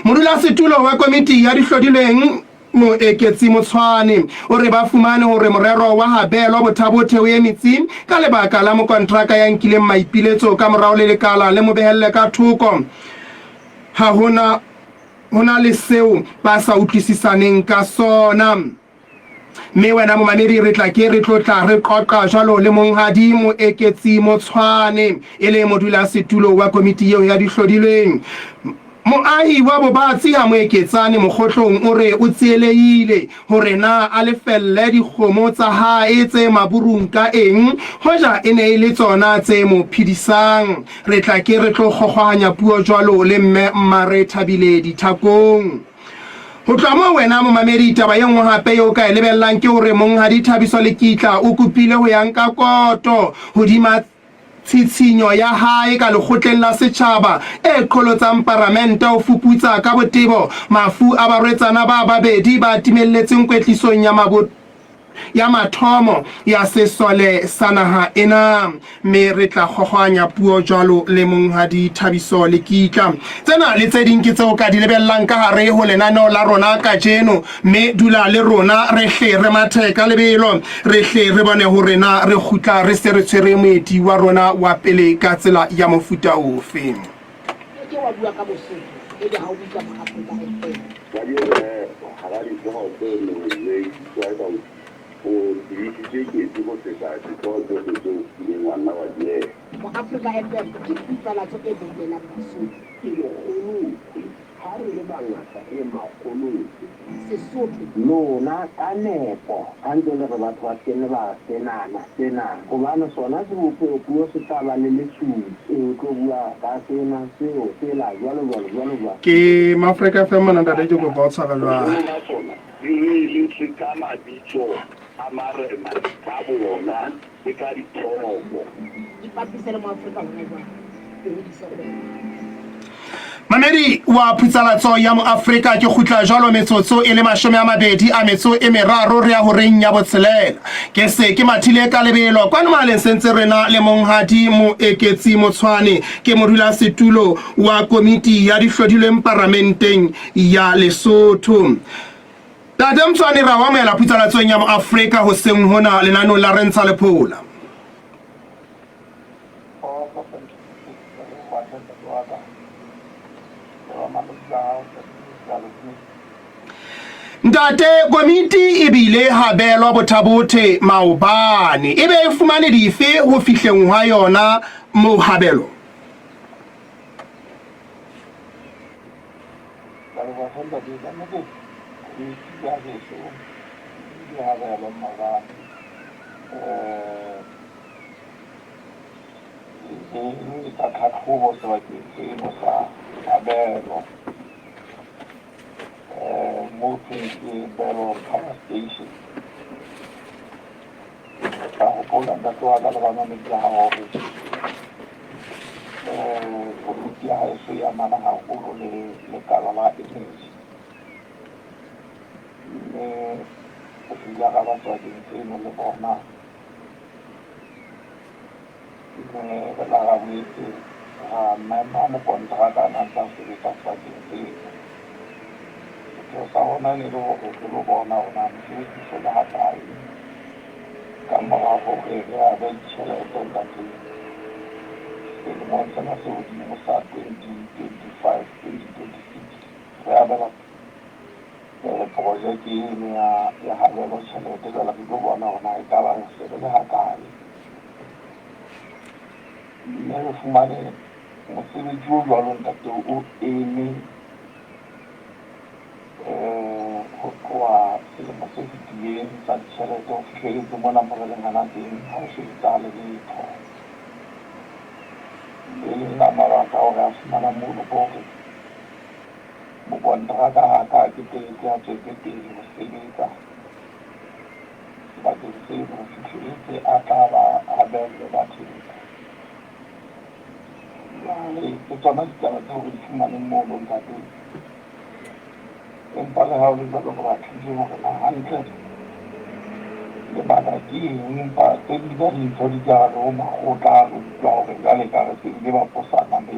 Modulasetulo wa komiti ya dihlodilweng Moeketsi Motshwane o re ba fumane hore morero wa Habelwa Bothabothe o emetsi ka lebaka la mokontraka ya nkileng maipiletso ka morao le lekala le mo behelle ka thoko ha hona ho na le seo ba sa utlwisisaneng ka sona. Mme wena momamedi re tla ke re tlo tla re qoqa jwalo le Monghadi Moeketsi Motshwane e le modulasetulo wa komiti eo ya dihlodilweng. Moahi wa Bobatsi ha Moeketsane Mokgotlong o re o tsielehile hore na a lefelle dikgomo tsa hae tse maburung ka eng hoja e ne e le tsona tse mo phedisang. Re tla ke re tlo kgokgohanya puo jwalo le Mme Mmarethabile Dithakong. Ho tloha moo wena momamedi, taba ye nngwe hape ye o ka e lebellang ke hore Monghadi Thabiso Lekitla o kopile ho ya nka koto hodima tshitshinyo ya hae ka lekgotleng la setjhaba e qholotsang paramente ho fuputsa ka botebo mafu a barwetsana ba babedi ba timelletseng kwetlisong ya ya mathomo ya sesole sa naha ena. Mme re tla kgokgoanya puo jwalo le Monghadi Thabiso Lekitla. Tsena le tse ding ke tseo ka di lebellang ka hare ho lenaneo la rona kajeno. Mme dula le rona re hle re mathe ka lebelo, re hle re bone hore na re kgutla re se re tshwere moeti wa rona wa pele ka tsela ya mofuta ofe. Ke ke wa bua ka Bosotho ebe ha o bue ka Moafrika FM. Kajeno he, hara dihlooho tse neng le utlwa eka o tsebisitswe ketsi ho feta dihlooho tsohle tseo o kileng wa nna wa di ela. Moafrika FM ke putlalatso e boulelang Basotho. Ke lekgolokwe ha re le bangata re makgolokwe. Sesotho. Lona ka nepo ha ntse le re batho ba se ke nne ba senana sena, hobane sona sebopeopuo se tla ba le lesupi, o tlo bua ka sena, seo, sela, jwalo jwalo, jwalo jwalo. Ke Maafrika FM mona ntate ke kopa o tshware jwale. Boholo ba tsona di reeletswe ka mabitso a marena ka boona le ka ditoropo. Ipapise le Moafrika hona jwale, o hodise kgwebo. Mamedi wa phutsalatso ya Moafrika ke kgutla jwalo metsotso e le 23 re ya horeng ya botshelela. Ke se ke mathile ka lebelo kwano mohaleng sentse rena le Monghadi Moeketsi Motshwane ke modulasetulo wa komiti ya dihlodilweng paramenteng ya Lesotho. Tate Motshwane ra o amohela phutsalatsong ya Moafrika hoseng hona lenaneong la Re Ntsha Lephola. Ntate, komiti e bile ha beelwa bothabothe maobane. E be e fumane dife ho fihleng hwa yona moo habelo? E etsa tlhatlhobo sebakeng seno sa Kabelo, mo thweng ke Belo Power Station. O tla hopola ntate wa ka le bamamedi ba hao hore komiti ya haeso e amana haholo le lekala la energy. Mme re ile ra ba sebakeng seno le bona. Mme re tla ra boetse ra mema mokonteraka a nang tla sebetsa sebakeng seno. Sepheo sa rona e ne le hore re lo bona hore na mosebetsi o so le ha kae ka mora hore re abe ditjhelete ntate selemong sena se hodimo sa 2025 2026 re abela Projeke eno ya ya habelo tjhelete jwale re tlo bona hore na ekaba re se re le hakae. Mme re fumane mosebetsi o jwalo ntate o eme ho tloha selemo se fetileng sa ditjhelete ho fihlelletse mona mo re leng hana teng ha ho so etsahale letho. Le leng la mabaka ao re a fumanang mono ke hore Mokonteraka ha a ka a keteletse a tswetse pele ho sebetsa sebakeng seno ho fihleletse a tla ba abelwe ba thepa. Jwale ke tsona ditaba tseo re di fumaneng mono ntate. Empa le ha ho le jwalo re batlile hore na hantle lebaka ke eng, empa tse ding tsa dintho di ka hare ho makgotla re utlwa hore jwale ekare se bile ba fosana le.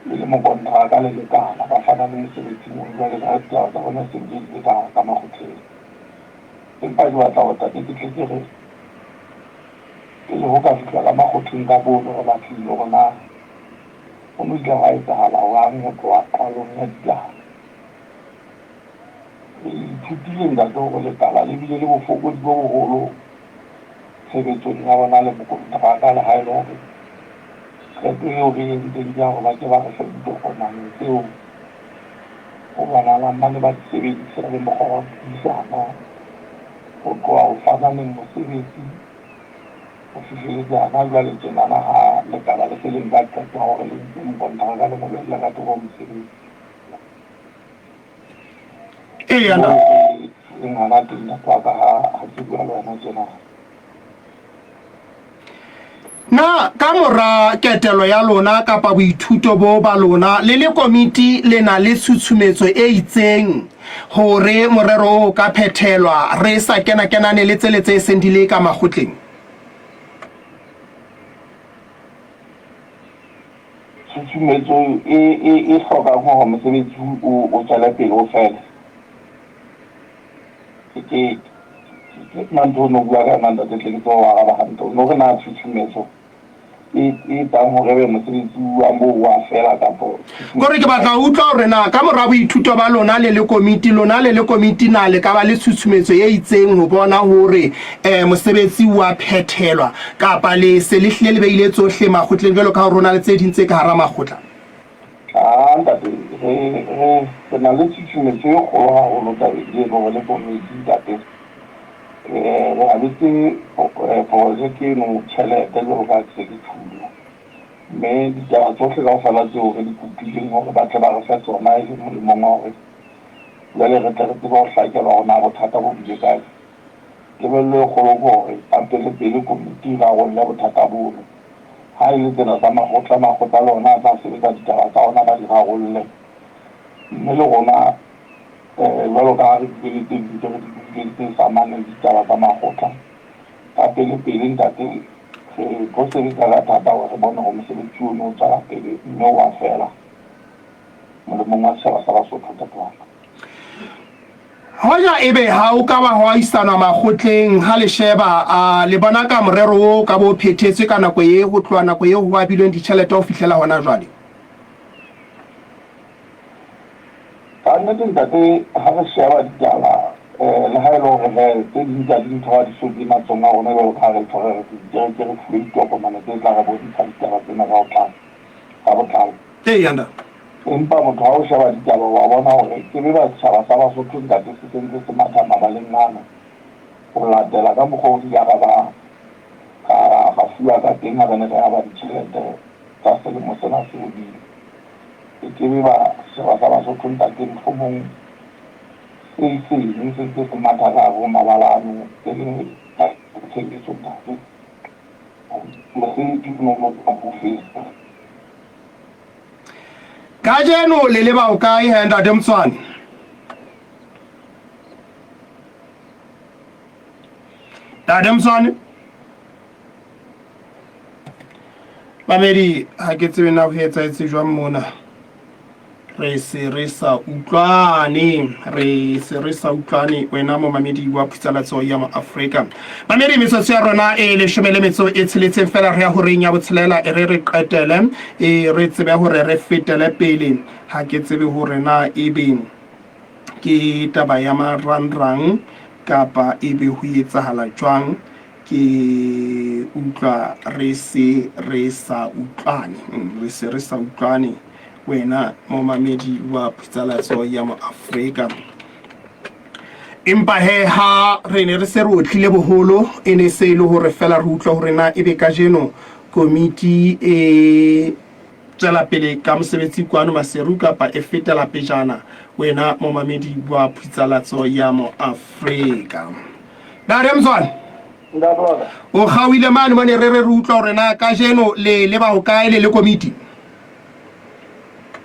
E le mokonteraka le lekala ba fana le mosebetsi moo jwale ka ditaba tsa bona se ntse di le ka makgotleng. Empa ke batla hore tate ke tle ke re pele ho ka fihlwa ka makgotleng ka bono re batlile hore na ho no ile hwa etsahala jwang ho tloha qalong ya ditaba. Re ithutile ntate hore lekala le bile le bofokodi bo boholo tshebetsong ya bona le mokonteraka le ha e le hore qeto eo re entseng ke ya hore ba ke ba re fe ditokomane tseo ho bonahalang ba ne ba di sebedisa le mokgwa wa puisano ho tloha ho fananeng mosebetsi ho fihleletse hana jwale tjenana ha lekala le se le nka qeto ya hore le ntse mokonteraka le mo behelle ka thoko ho mosebetsi. Eya na. Moo re hana teng ntate wa ka ha ha ke bua le wena tjena. Na ka mora ketelo ya lona kapa boithuto bo ba lona le le komiti le na le tshutshumetso e itseng hore morero o ka phethelwa re sa kena-kenane le tsele tse seng di le ka makgotleng? Tshusumetso e, e, e hlokang hore mosebetsi o, o tswele pele o fele. Ke, ke, ke nna ntho o no bua ka yona ntate tle ke tsebe ho araba hantle. O no re na tshusumetso e, e etsang hore ebe mosebetsi wa moo wa fela kapo Kore ke batla ho utlwa hore na ka mora boithuto ba lona le le komiti, lona le le komiti na le ka ba le tshutshumetso e itseng ho bona hore um mosebetsi o a phethelwa kapa le se le hlile le beile tsohle makgotleng jwalo ka hore ho na le tse ding tse ka hara makgotla? Aa ntate, re, re, re na le tshutshumetso e kgolo haholo tabeng eno re le komiti ntate. Re abetse projeke eno tjhelete jwalo ka ha ke se ke tjhulo. Mme ditaba tsohle kaofela tseo re di kopileng hore ba tle ba re fe tsona e le molemong wa hore jwale re tle re tsebe ho hlakelwa hore na bothata bo bile kae. Tebello e kgolo ke hore kapele-pele komiti e rarolle bothata bono. Ha e le tsena tsa makgotla, makgotla le ona a tla sebetsa ditaba tsa ona ba di rarolle. Mme le rona jwalo ka ha re bile le tse ding tse re di buileng tse sa amaneng le ditaba tsa makgotla, kapele-pele ntate Re tlo sebetsa ka thata hore re bone hore mosebetsi ono o tswela pele mme o a fela molemong wa setjhaba sa Basotho, ntate wa ka. Hoja ebe ha o ka ba hwa isanwa makgotleng ha le sheba, a le bona ka morero wo o ka bo o phethetswe ka nako ye, ho tloha nako eo ho abilweng ditjhelete ho fihlela hona jwale? Ka nnete ntate ha re sheba ditaba le ha e le hore hee tse ding tsa dintho ha di so be matsohong a rona jwalo ka ha re tjho re re ke ke re fuwe ditokomane tse tla re bontsha ditaba tsena ka ho tlala ka botlalo. Eya ntate. Empa motho ha o sheba ditaba wa bona hore ke be ba setjhaba sa Basotho ntate se sentse se matha mabaleng ana ho latela ka mokgwa o re ile ra ba ra ra fuwa ka teng ha re ne re aba ditjhelete tsa selemo sena se hodimo. E ke be ba setjhaba sa Basotho ntate mohlomong se seng se ntse se matha ka hare ho mabala ano e le tshebetso ntate. Mosebetsi o no o fetsa. Kajeno le leba hokae he ntate Motshwane? Ntate Motshwane? Mamedi, ha ke tsebe na ho etsahetse jwang mona. Re se re sa utlwane, re se re sa utlwane wena momamedi wa Phutsalatso ya Moafrika. Mamedi, metsotso ya rona e leshome le metso e tsheletseng fela re ya horeng ya botshelela e re re qetele e re tsebe hore re fetele pele. Ha ke tsebe hore na ebe ke taba ya marangrang kapa ebe ho etsahala jwang. Ke utlwa re se re sa utlwane, re se re sa utlwane wena momamedi wa Phutsalatso ya Moafrika. Empa he ha re ne re se re otlile boholo, e ne se e le hore fela re utlwa hore na ebe kajeno komiti e tswela pele ka mosebetsi kwano Maseru kapa e fetela pejana, wena momamedi wa Phutsalatso ya Moafrika. Ntate Mtswana. Ntate wa ka. O kgaohile mane mane re re re utlwa hore na kajeno le leba hokae le le komiti.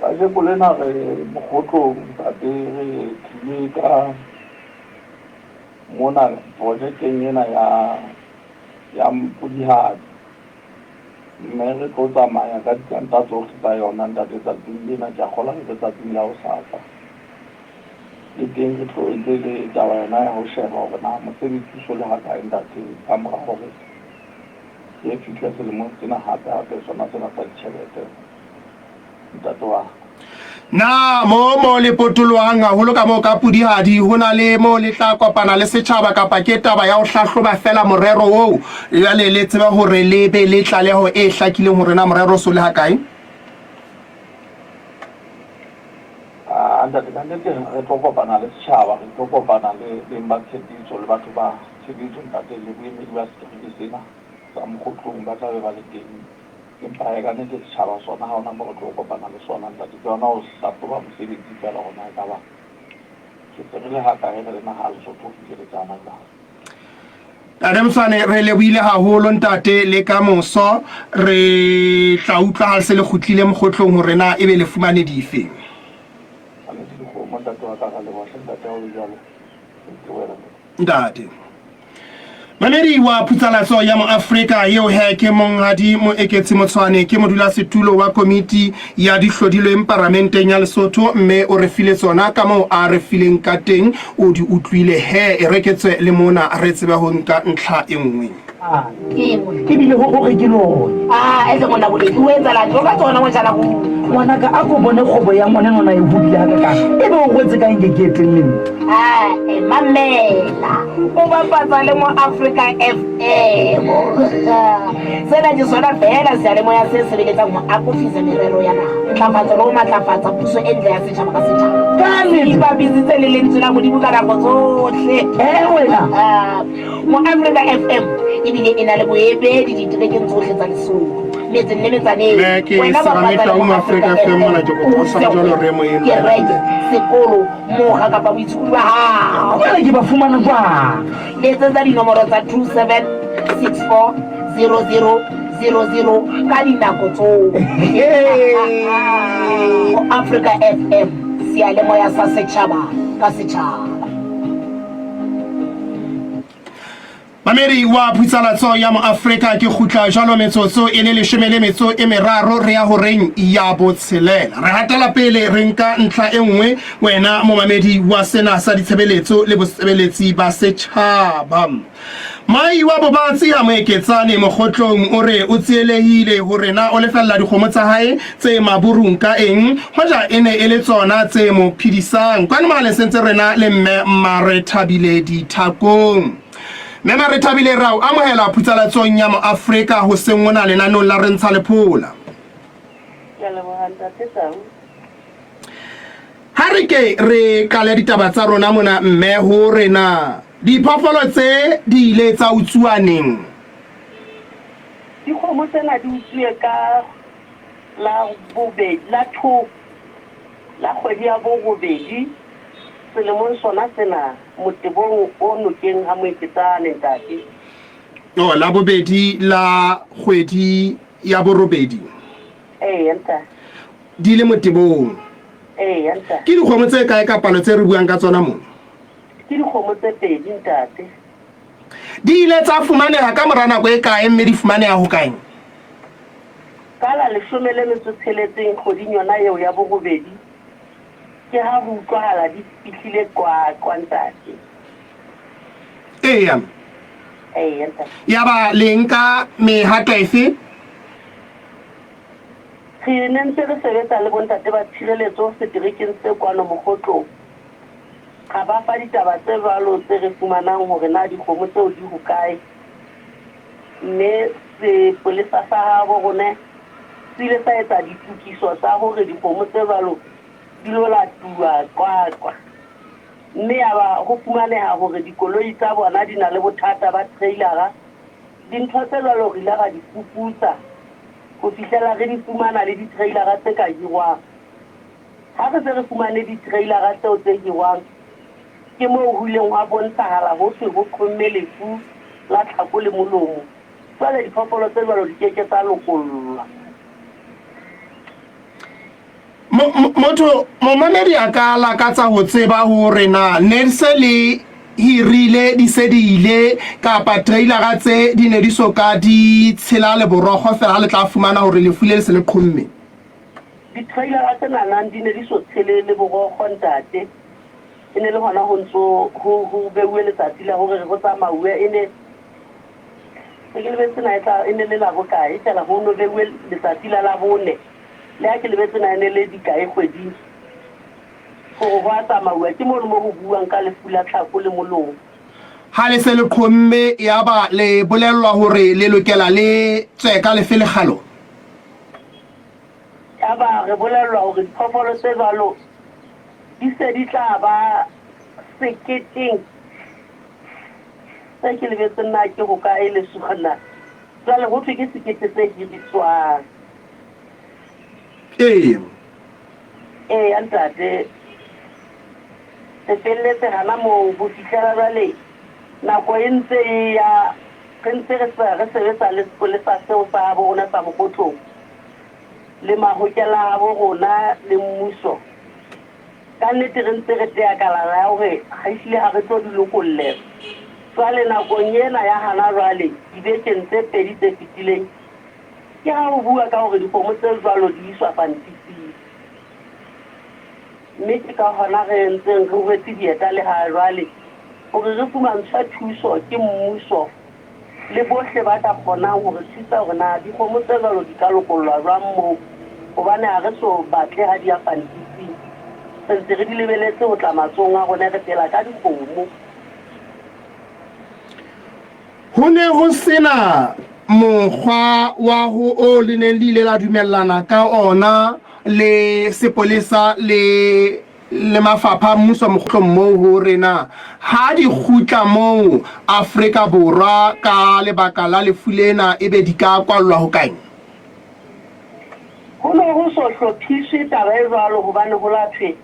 Kajeko lena re mokgotlong ntate re tlile ka mona projekeng ena ya ya Mpodihadi. Mme re tlo tsamaya ka ditlanta tsohle tsa yona, ntate, tsatsing lena, ke a kgolwa ke tsatsing la hosasa. Le teng re tlo ntse le taba yona ya ho sheba hore na mosebetsi o so le hakae, ntate, ka mora hore re fihle selemong sena hape, hape sona sena sa ditjhelete, ntate wa ka. Na moo mo le potolohang haholo ka moo ka Pudihadi ho na le moo le tla kopana le setjhaba kapa ke taba ya ho hlahloba feela morero oo jwale le tsebe hore le be le tlaleho e hlakileng hore na morero o so le hakae? Ah, ntate, ka nnete re tlo kopana le setjhaba, re tlo kopana le beng ba tshepiso le batho ba tshepiso, ntate, le boemedi ba setereke sena sa Mokgotlong ba tla be ba le teng. Empa hee ka nnete setjhaba sona ha hona moo re tlo kopana le sona ntate, ke yona ho hlahloba mosebetsi feela hore na ekaba re se re le hakae re le naha ya Lesotho ho fihlelletsa hona jwale. Ntate Moswane, re lebohile haholo ntate, le ka moso re tla utlwa ha se le kgutlile mokgotlong hore na ebe le fumane dife. Ka nnete dikgomo ntate wa ka, ra leboha hle ntate ha ho le jwalo. Re itebohela ntate. Ntate. Mamedi wa Phutsalatso ya Moafrika eo he ke Monghadi Moeketsi Motshwane, ke modulasetulo wa komiti ya dihlodilweng paramenteng ya Lesotho, mme o re file tsona ka moo a re fileng ka teng, o di utlwile he e re ke tswe le mona re tsebe ho nka ntlha e nngwe. Ebile ho gore ke lone. Ah, ese monna boledi o etsalang tlo ka tsona ngwetjana go. Ngwanaka a ko bone kgwebo ya ngwana nona e hodile hakakang. Ebe o rwetse ka eng ke ke eteng le nna? Ah, eh, mamela. O bapatsa le mo Africa FM. Sena ke sona feela seyalemoya se sebeletsang ho akofisa merero ya naha, ntlafatso le ho matlafatsa puso e ntle ya setjhaba ka setjhaba. Ka nnete. Ipapisitse le lentswe la Modimo ka nako tsohle. Eh, wena. Ah, Mo Africa FM ebile e na le boemedi diterekeng tsohle tsa Lesotho, metseng le metsaneng. Mme ke Wena Serame bapatsa le Tau, Mo Mo Africa Africa FM mona ke FM, kopa o sa jwalo re moyeng. Kereke, sekolo, moga kapa boitshokodi ba hao. Jwale ke ba fumana jwang? Letsetsa dinomoro tsa 27 64 00 00 ka dinako tsohle. Mo Africa FM, seyalemoya sa setjhaba ka setjhaba. Mamedi wa Phutsalatso ya Moafrika, ke kgutla jwalo metsotso e le leshome le metso e meraro re ya horeng ya botshelela. Re hatela pele re nka ntlha e nngwe wena momamedi wa sena sa ditshebeletso le bosebeletsi ba setjhaba. Mai wa Bobatsi ha Moeketsane Mokgotlong o re o tsielehile hore na o lefella dikgomo tsa hae tse maburung ka eng hoja e ne e le tsona tse mo phedisang. Kwano mohaleng sentse rena le mme Marethabile Dithakong. Mme Marethabile ra o amohela phutsalatsong ya Moafrika hoseng mona lenanong la Re Ntsha Lephola. Ke a leboha Ntate Tau. Ha re ke re qale ditaba tsa rona mona mme ho re na diphoofolo tse di ile tsa utsuwa neng? Dikgomo tsena di utsuwe ka la bobedi la two la kgwedi ya borobedi selemong sona sena motebong o nokeng ha Moeketsane ntate. Oh, la bobedi la kgwedi ya borobedi. Eya ntate. Di le motebong. Eya ntate. Ke dikgomo tse kae ka palo tse re buang ka tsona mona? Ke dikgomo tse pedi ntate. Di ile tsa fumaneha ka mora nako e kae mme di fumaneha hokae? Ka la leshome le metso tsheletseng kgweding yona eo ya borobedi ke ha ho utlwahala di fihlile Qwaqwa ntate. Eya. Eya ntate. Yaba le nka mehato efe? Re ne ntse re sebetsa le bontate ba tshireletso seterekeng se kwano Mokgotlong. Ra ba fa ditaba tse jwalo tse re fumanang hore na dikgomo tseo di hokae. Mme sepolesa sa habo rona se ile sa etsa ditokiso tsa hore dikgomo tse jwalo di lo latuwa Qwaqwa. Mme yaba ho fumaneha hore dikoloi tsa bona di na le bothata ba trailer-a. Dintho tse jwalo re ile ra di fuputsa ho fihlela re di fumana le di-trailer-a tse ka hirwang. Ha re se re fumane di-trailer-a tseo tse hirwang, ke moo ho ileng hwa bontshahala ho thwe ho qhomme lefu la tlhako le molomo. Jwale diphoofolo tse jwalo di ke ke tsa lokollwa. Motho, momamedi a ka lakatsa ho tseba hore na ne se le. hirile di se di ile kapa trailara tse di ne di so ka di tshela leborokgo fela ha le tla fumana hore lefu le le se le qhomme? Di-trailara tse nanang di ne di so tshele leborokgo ntate. E ne le hona ho ntso ho ho beuwe letsatsi la hore ho tsamauwe e ne se ke lebetse na e tla e ne le la bokae fela ho no beuwe letsatsi la Labone le ha ke lebetse na e ne le dikae kgweding hore ho a tsamauwa ke mono mo ho buuwang ka lefu la tlhako le molomo. Ha le se le qhomme yaba le bolellwa hore le lokela le tswe ka lefe lekgalo? Yaba re bolellwa hore diphoofolo tse jwalo di se di tla ba seketeng. Se ke lebetseng na ke hokae le sona. Jwale ho thwe ke sekete se hiriswang. Ee. Eya ntate. Re felletse hana moo ho fihlela jwale nako e ntse e ya re ntse re re sebetsa le sepolesa seo sa habo rona sa Mokhotlong le mahokela a habo rona le mmuso. Ka nnete re ntse re tea kalala ya hore ehlile ha re tlo di lokollelwa. Jwale nakong ena ya hana jwale dibekeng tse pedi tse fetileng ke ha ho bua ka hore dikgomo tse jwalo di iswa fantising. Mme ke ka hona re ntseng re rwetse dieta le ha jwale hore re fumantshwe thuso ke mmuso le bohle ba ka kgonang ho re thusa hore na dikgomo tse jwalo di ka lokollwa jwang moo hobane ha re so batle ha di ya fantising. Re ntse re di lebeletse ho tla matsohong a rona re phela ka dikgomo. Ho ne ho se na mokgwa wa ho o le neng le ile la dumellana ka ona le sepolesa le le mafapha a mmuso mokgotlong moo hore na ha di kgutla moo Afrika Borwa ka lebaka la lefu lena ebe di ka kwallwa hokae? Ho ne ho so hlophiswe taba e jwalo hobane ho la thwe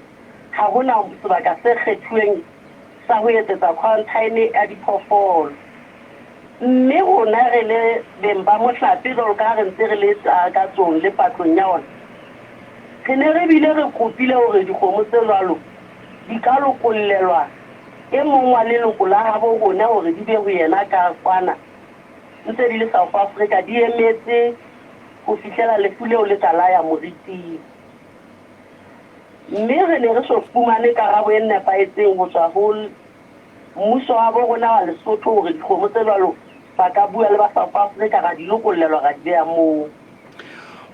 ha ho na sebaka se kgethuweng sa ho etsetsa quarantine ya diphoofolo. Mme rona re le beng ba mohlape jwalo ka ha re ntse re le takatsong le patlong ya ona, re ne re bile re kopile hore dikgomo tse jwalo di ka lokollelwa e mong wa leloko la habo rona hore di be ho yena ka kwana ntse di le South Africa di emetse ho fihlela lefu leo le ka la ya moriting. Mme re ne re so fumane karabo e nepahetseng ho tswa ho mmuso wa bo rona wa Lesotho hore dikgomo tse jwalo ba ka bua le ba South Africa ra di lokollelwa ra di beha moo.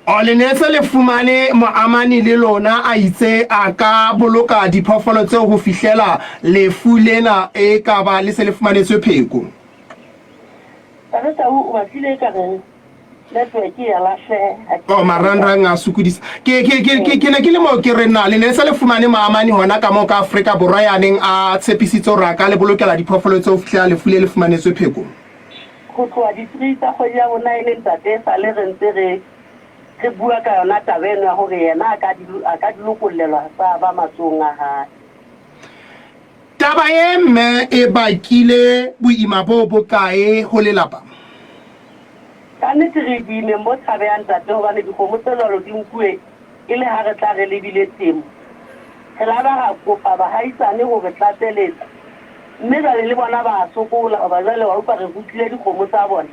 O le ne se le fumane moamani le lona a itse a ka boloka diphoofolo tseo ho fihlela lefu lena e ka ba le se le fumanetswe pheko. Ntate Tau o batlile e ka re Network e ya lahleha. Oh, marangrang a sokodisa. Ke ke ke ke ke ne ke le moo ke re na le ne se le fumane maamane hona ka moo ka Afrika Borwa ya neng a tshepisitse hore a ka le bolokela diphoofolo tseo ho fihlela lefu le le fumanetswe pheko. Ho tloha di three tsa kgwedi ya bonaene ntate esale re ntse re re bua ka yona taba eno ya hore yena a ka di a ka di lokollelwa tsa ba matsohong a hae. Taba ye mme e bakile boima bo bokae ho lelapa? Ka nnete re boimeng bo tshabehang ntate hobane dikgomo tse jwalo di nkuwe e le ha re tla re lebile temo. Re la ba ra kopa bahaisane ho re tlatseletsa mme jwale le bona ba a sokola hoba jwale wa utlwa re rutile dikgomo tsa bona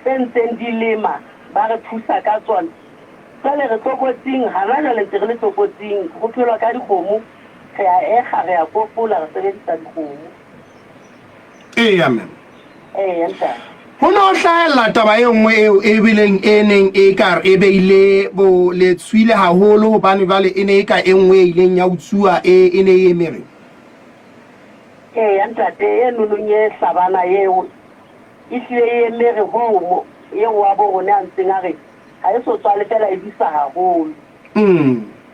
tse ntseng di lema ba re thusa ka tsona. Jwale re tlokotsing hana jwale ntse re le tlokotsing ho phelwa ka dikgomo. Re a ekga, re a kopola, re sebedisa dikgomo. Eya, ma'am. Eya, ntate. Ho ne ho hlahella taba e nngwe eo e bileng e neng e ka e beile bo letshwile haholo hobane jwale e ne e ka e nngwe e ileng ya utsuwa e e ne e eme reng? Eya, ntate, e nonong e hlabana eo e hlile e emere hoo mo eo wa bo rona a ntseng a re ha e so tswale feela e dusa haholo.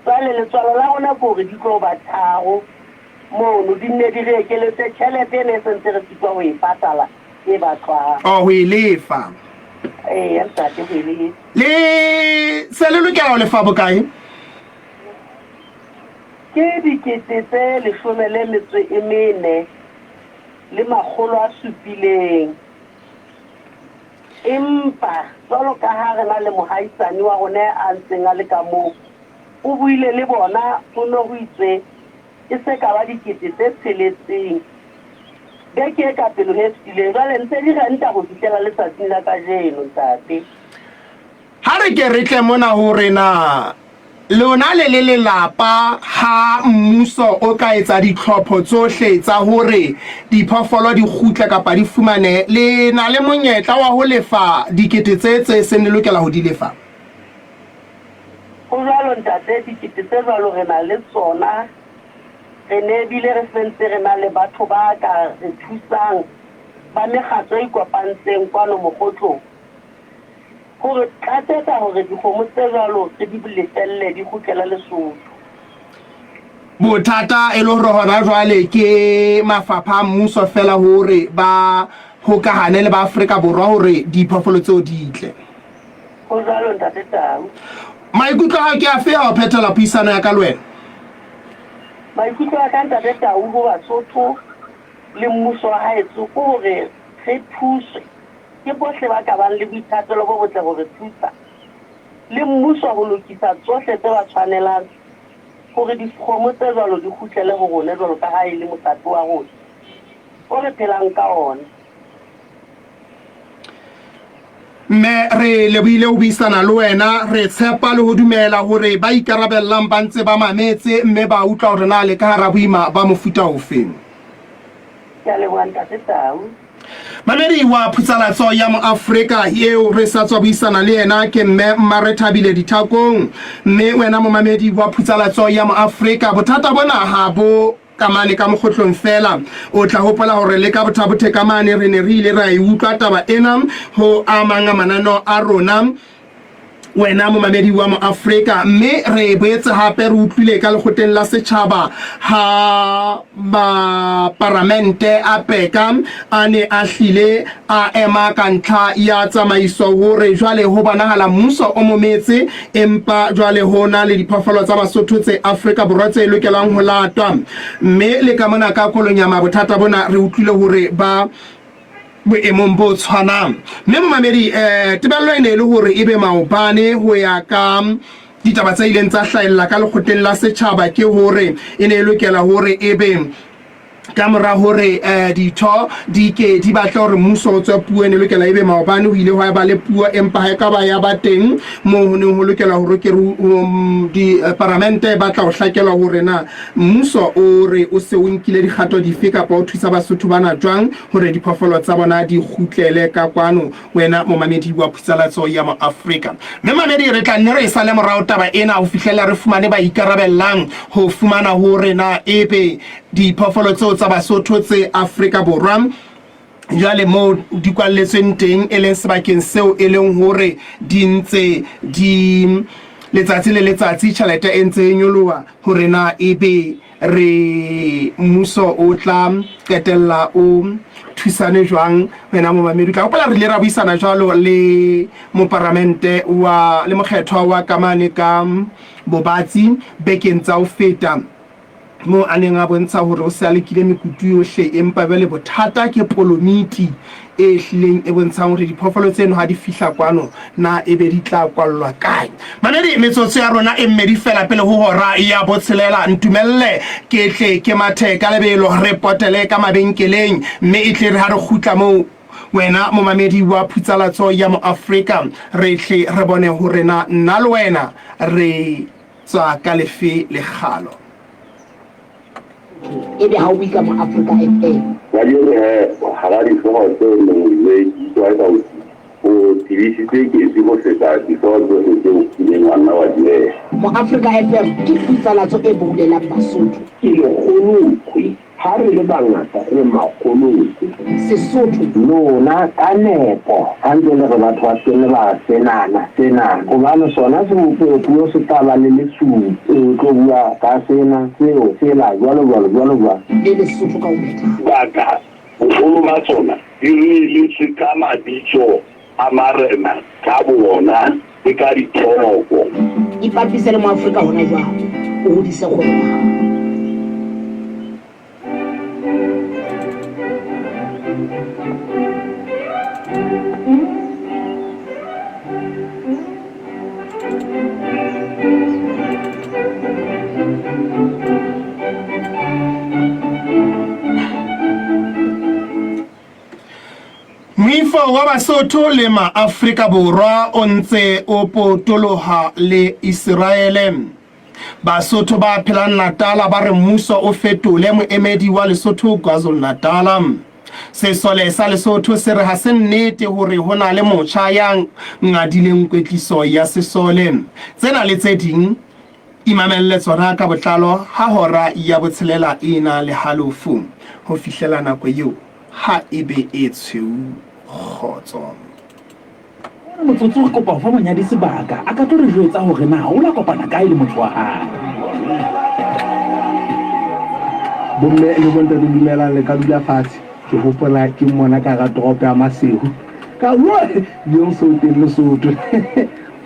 Jwale letswalo la rona ke hore di tlo ba tharo mono, di nne di re ekeletse tjhelete ena e se ntse re sitwa ho e patala e batlwang. Oh, ho e lefa. Eya, ntate, ho e lefa. Le se le lokela ho lefa bokae? Ke dikete tse leshome le metso e mene le makgolo a supileng. Empa jwalo ka ha re na le mohaisane wa rona a ntseng a le ka moo, o buile le bona, ho ne ho itswe e se ka ba dikete tse tsheletseng. Beke e ka pele ho e fetileng. Jwale ntse di renta ho fihlela letsatsing la kajeno, ntate. Ha re ke re tle mona ho re na lona le le lelapa ha mmuso o ka etsa ditlhopho tsohle tsa hore diphoofolo di kgutle kapa di fumanehe, le na le monyetla wa ho lefa dikete tse tse seng le lokela ho di lefa? Ho jwalo ntate, dikete tse jwalo re na le tsona. Re ne bile re se ntse re na le batho ba ka re thusang ba mekgatlo e ikopantseng kwano Mokgotlong ho re tlatsetsa hore dikgomo tse jwalo re di lefelle di kgutlele Lesotho. Bothata e le hore hona jwale ke mafapha a mmuso feela hore ba hokahane le ba Afrika Borwa hore diphoofolo tseo di tle. Ho jwalo Ntate Tau. Maikutlo a hao ke afe ha o phethela puisano ya ka le wena? Maikutlo a ka Ntate Tau ho Basotho le mmuso wa haetso ke hore re thuswe ke bohle ba ka bang le boithatelo bo botle ho re thusa le mmuso ho lokisa tsohle tse ba tshwanelang hore dikgomo tse jwalo di kgutlele ho rona jwalo ka ha e le mohlape wa rona o re phelang ka ona. Mme re lebohile ho buisana le wena. Re tshepa le ho dumela hore ba ikarabellang ba ntse ba mametse mme ba utlwa hore na le ka hara boima ba mofuta ofe. Ke a leboha Ntate Tau. Mamedi wa Phutsalatso ya Moafrika eo re sa tswa buisana le yena ke Mme Mmarethabile Dithakong. Mme wena momamedi wa Phutsalatso ya Moafrika, bothata bona ha bo ka mane ka mokgotlong feela. O tla hopola hore le ka Bothabothe ka mane re ne re ile ra e utlwa taba ena ho a mang a mananeo a rona, wena momamedi wa Moafrika. Mme re boetse hape re utlwile ka lekgotleng la setjhaba ha maparamente a peka a ne a hlile a ema ka ntlha ya tsamaiso hore jwale ho bonahala mmuso o mometse Empa jwale ho na le diphoofolo tsa Basotho tse Afrika Borwa tse lokelang ho latwa. Mme le ka mona ka Kolonyama bothata bona re utlwile hore ba boemong bo tshwanang. Mme momamedi, eh, tebello e ne e le hore ebe maobane ho ya ka ditaba tse ileng tsa hlahella ka lekgotleng la setjhaba ke hore e ne e lokela hore ebe Ka mora hore ditho di ke di batle hore mmuso o tswe puo, e ne lokela ebe maobane ho ile hwa ba le puo, empa ha e ka ba ya ba teng moo ho neng ho lokela hore ke diparamente e batla ho hlakelwa hore na mmuso o re o se o nkile dikgato dife kapa o thusa Basotho bana jwang hore diphoofolo tsa bona di kgutlele ka kwano. Wena momamedi wa Phutsalatso ya Moafrika. Mme mamedi, re tla nne re e sale morao taba ena ho fihlela re fumane ba ikarabellang ho fumana hore na ebe diphoofolo tseo tsa Basotho tse Afrika Borwa jwale moo di kwalletsweng teng e leng sebakeng seo e leng hore di ntse di letsatsi le letsatsi tjhelete e ntse e nyoloha hore na ebe re mmuso o tla qetella o thusane jwang. Wena momamedi o tla hopola re ile ra buisana jwalo le moparamente wa le mokgethwa wa kamane ka Bobatsi bekeng tsa ho feta, moo a neng a bontsha hore o se a lekile mekutu yohle empa jwale bothata ke polomiti e hlileng e bontshang hore diphoofolo tseno ha di fihla kwano na ebe di tla kwallwa kae. Mamedi, metsotso ya rona e mmedi feela pele ho hora ya botshelela. Ntumelle ke tle ke mathe ka lebelo re potele ka mabenkeleng mme e tle re ha re kgutla moo wena momamedi wa Phutsalatso ya Moafrika re tle re bone hore na nna le wena re tswa ka lefe lekgalo. Ebe ha o bue ka Moafrika FM. Kajeno he, hara dihlooho tse neng le utlwa ka o tebisitse ketsi ho feta dihlooho tsohle tseo o kileng wa nna wa di beha. Moafrika FM ke phutsalatso e boulelang Basotho. Ke lekgolokwe. Ha re le bangata re makgolokwe. Sesotho. Lona ka nepo ha ntse le re batho ba se ke ba senana senana, hobane sona sebopeopuo se tla ba le lesupi. O tlo bua ka sena, seo, sela, jwalo jwalo, jwalo jwalo. Le Lesotho ka ho phethahala. Baka, boholo ba tsona di reeletswe ka mabitso a marena ka boona le ka dithoko. Ipapise le Moafrika hona jwale, o hodise kgwebo ya hao. Mollo wa Basotho le Maafrika Borwa o ntse o potoloha le Iseraele. Basotho ba phelang Natala ba re mmuso o fetole moemedi wa Lesotho KwaZulu-Natala. Sesole sa Lesotho se re ha se nnete hore ho na le motjha ya ngadileng kwetliso ya sesole. Tsena le tse ding imamelle tsona ka botlalo ha hora ya botshelela e ena le halofo. Ho fihlela nako eo, ha e be e tshweu kgotso. Ona motsotso re kopa ho fa monyadi sebaka a ka tlo re jwetsa hore na o la kopana kae le motho wa hae. Bomme le bontate dumelang le ka dula fatshe. Ke hopola ke mmona ka hara toropo ya Maseru. Ka bua Leon Souteng Lesotho.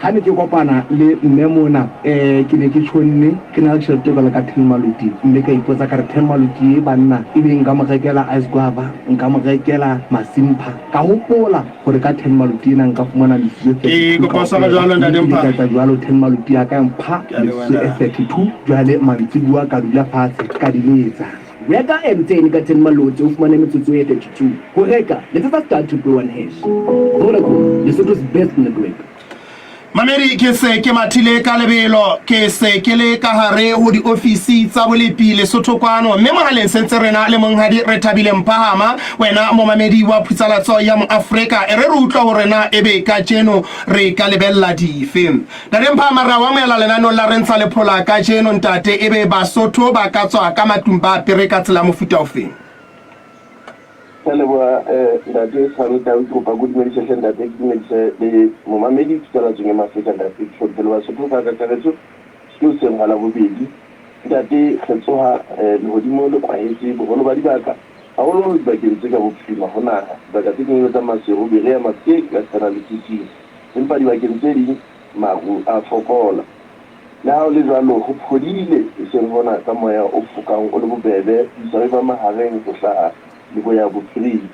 Ha ne ke kopana le mme mona um ke ne ke tjhonne ke na le tjhelete e jwalo ka ten maluti mme ka ipotsa ka re ten maluti e banna ebe nka mo rekela ice guava nka mo rekela masimpha ka hopola gore ka ten maluti ena nka fumana metsotso e Ke 32 kopa o swara kaofela jwalo mme Ntate ke ile Mpha. ka etsa jwalo ten maluti ya ka ya mpha Ke a leboha metsotso e ntate. 32 jwale mantsibuwa ka dula fatshe ka di letsa. Reka airtime ka ten Maloti o fumane metsotso e 32. Ho reka, letsetsa star triple one hash. Vodacom, Lesotho's best network. Mamedi, ke se ke mathile ka lebelo, ke se ke le ka hare ho diofisi tsa bolepi Lesotho kwano, mme mohaleng se ntse rena le monghadi Rethabile Mphahama, wena momamedi wa Phutsalatso ya Moafrika. E re re utlwa hore na ebe kajeno re ka lebella dife. Ntate Mphahama, re a o amohela lenaneong la Re Ntsha Lephola kajeno. Ntate, ebe Basotho ba ka tswa ka matlung ba apere ka tsela ya mofuta ofeng? Ke a leboha ntate Tshwane Tau, ke kopa ke o dumedise hle ntate, ke dumedise le momamedi Phutalatsong ya Maafrika ntate, ke hlomphe le Basotho ka kakaretso, ke hoseng hwa Labobedi ntate, re tsoha lehodimo le kwahetse boholo ba dibaka, haholoholo dibakeng tse ka bophirima ho naha, dibaka tse kenyeletsang Maseru, Berea, Mafikeng, ekasitana le Quthing, empa dibakeng tse ding maru a fokola. Le ha ho le jwalo, ho phodile, eseng hona ka moya o fokang o le bobebe ho isa ho eba mahareng ho hlaha leboya-bophirima.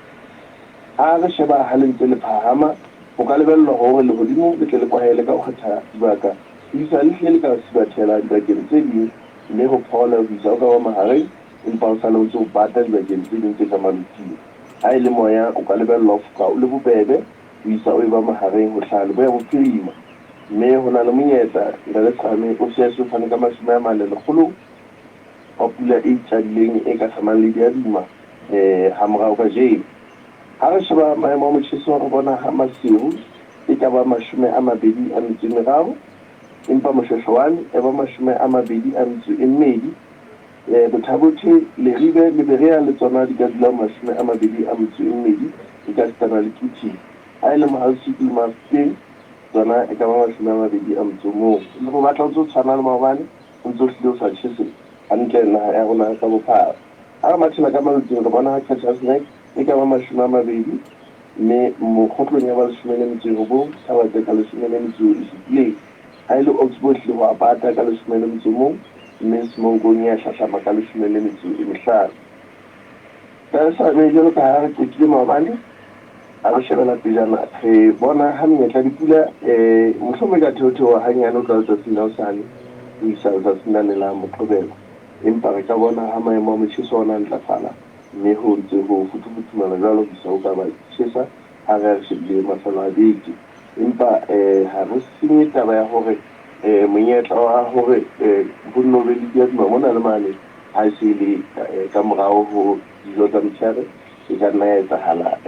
Ha re sheba ha le ntse le phahama, ho ka lebellwa hore lehodimo le tle le kwahele ka ho kgetha dibaka ho isa le hlile le ka sibathela dibakeng tse ding mme ho phole ho isa ho ka ba mahareng empa ho sale ho ntse ho bata dibakeng tse ding tse ka maluting. Ha e le moya, o ka lebellwa ho foka o le bobebe ho isa o eba mahareng ho hlaha leboya-bophirima. Mme ho na le monyetla, Ntate Tshwane, o se a fane ka 40 lekgolong wa pula e itjadileng e ka hlamang le diaduma hamorao kajeno. Ha re sheba maemo a motjheso re bona ha Maseru e ka ba 23, empa Moshoeshoane e ba 22. Bothabothe, Leribe le Berea le tsona di ka dula ho 22 ekasitana le Quthing. Ha e le Mohausuku le Mafikeng tsona e ka ba 21. Le ho batla o ntse o tshwana le maobane, o ntse o hlile o sa tjhese hantle naha ya rona ka bophara. Ha re mathela ka malotsing re bona ha Qacha's Nek e ka ba 20 mme Mokgotlong ya ba 19, Thaba-Tseka 17. Ha e le Oxbow e hlile ho a bata ka 11 mme Semonkong ya hlahlama ka 15. Kaesale jwalo ka ha re qoqile maobane, ha re shebela pejana re bona ha menyetla ya dipula mohlomong e ka theotheoha hanyane ho tloha letsatsing la hosane ho isa letsatsing lane la Moqebelo. Empa re ka bona ha maemo a motjheso ona a ntlafala mme ho ntse ho futhufuthumala jwalo ho isa ho ka ba tjhesa ha re ya re shebile mafelo a beke. Empa ha re senye taba ya hore monyetla wa hore ho nno be le diaduma mona le mane ha e se e le ka morao ho dijo tsa motshehare, e ka nna ya etsahala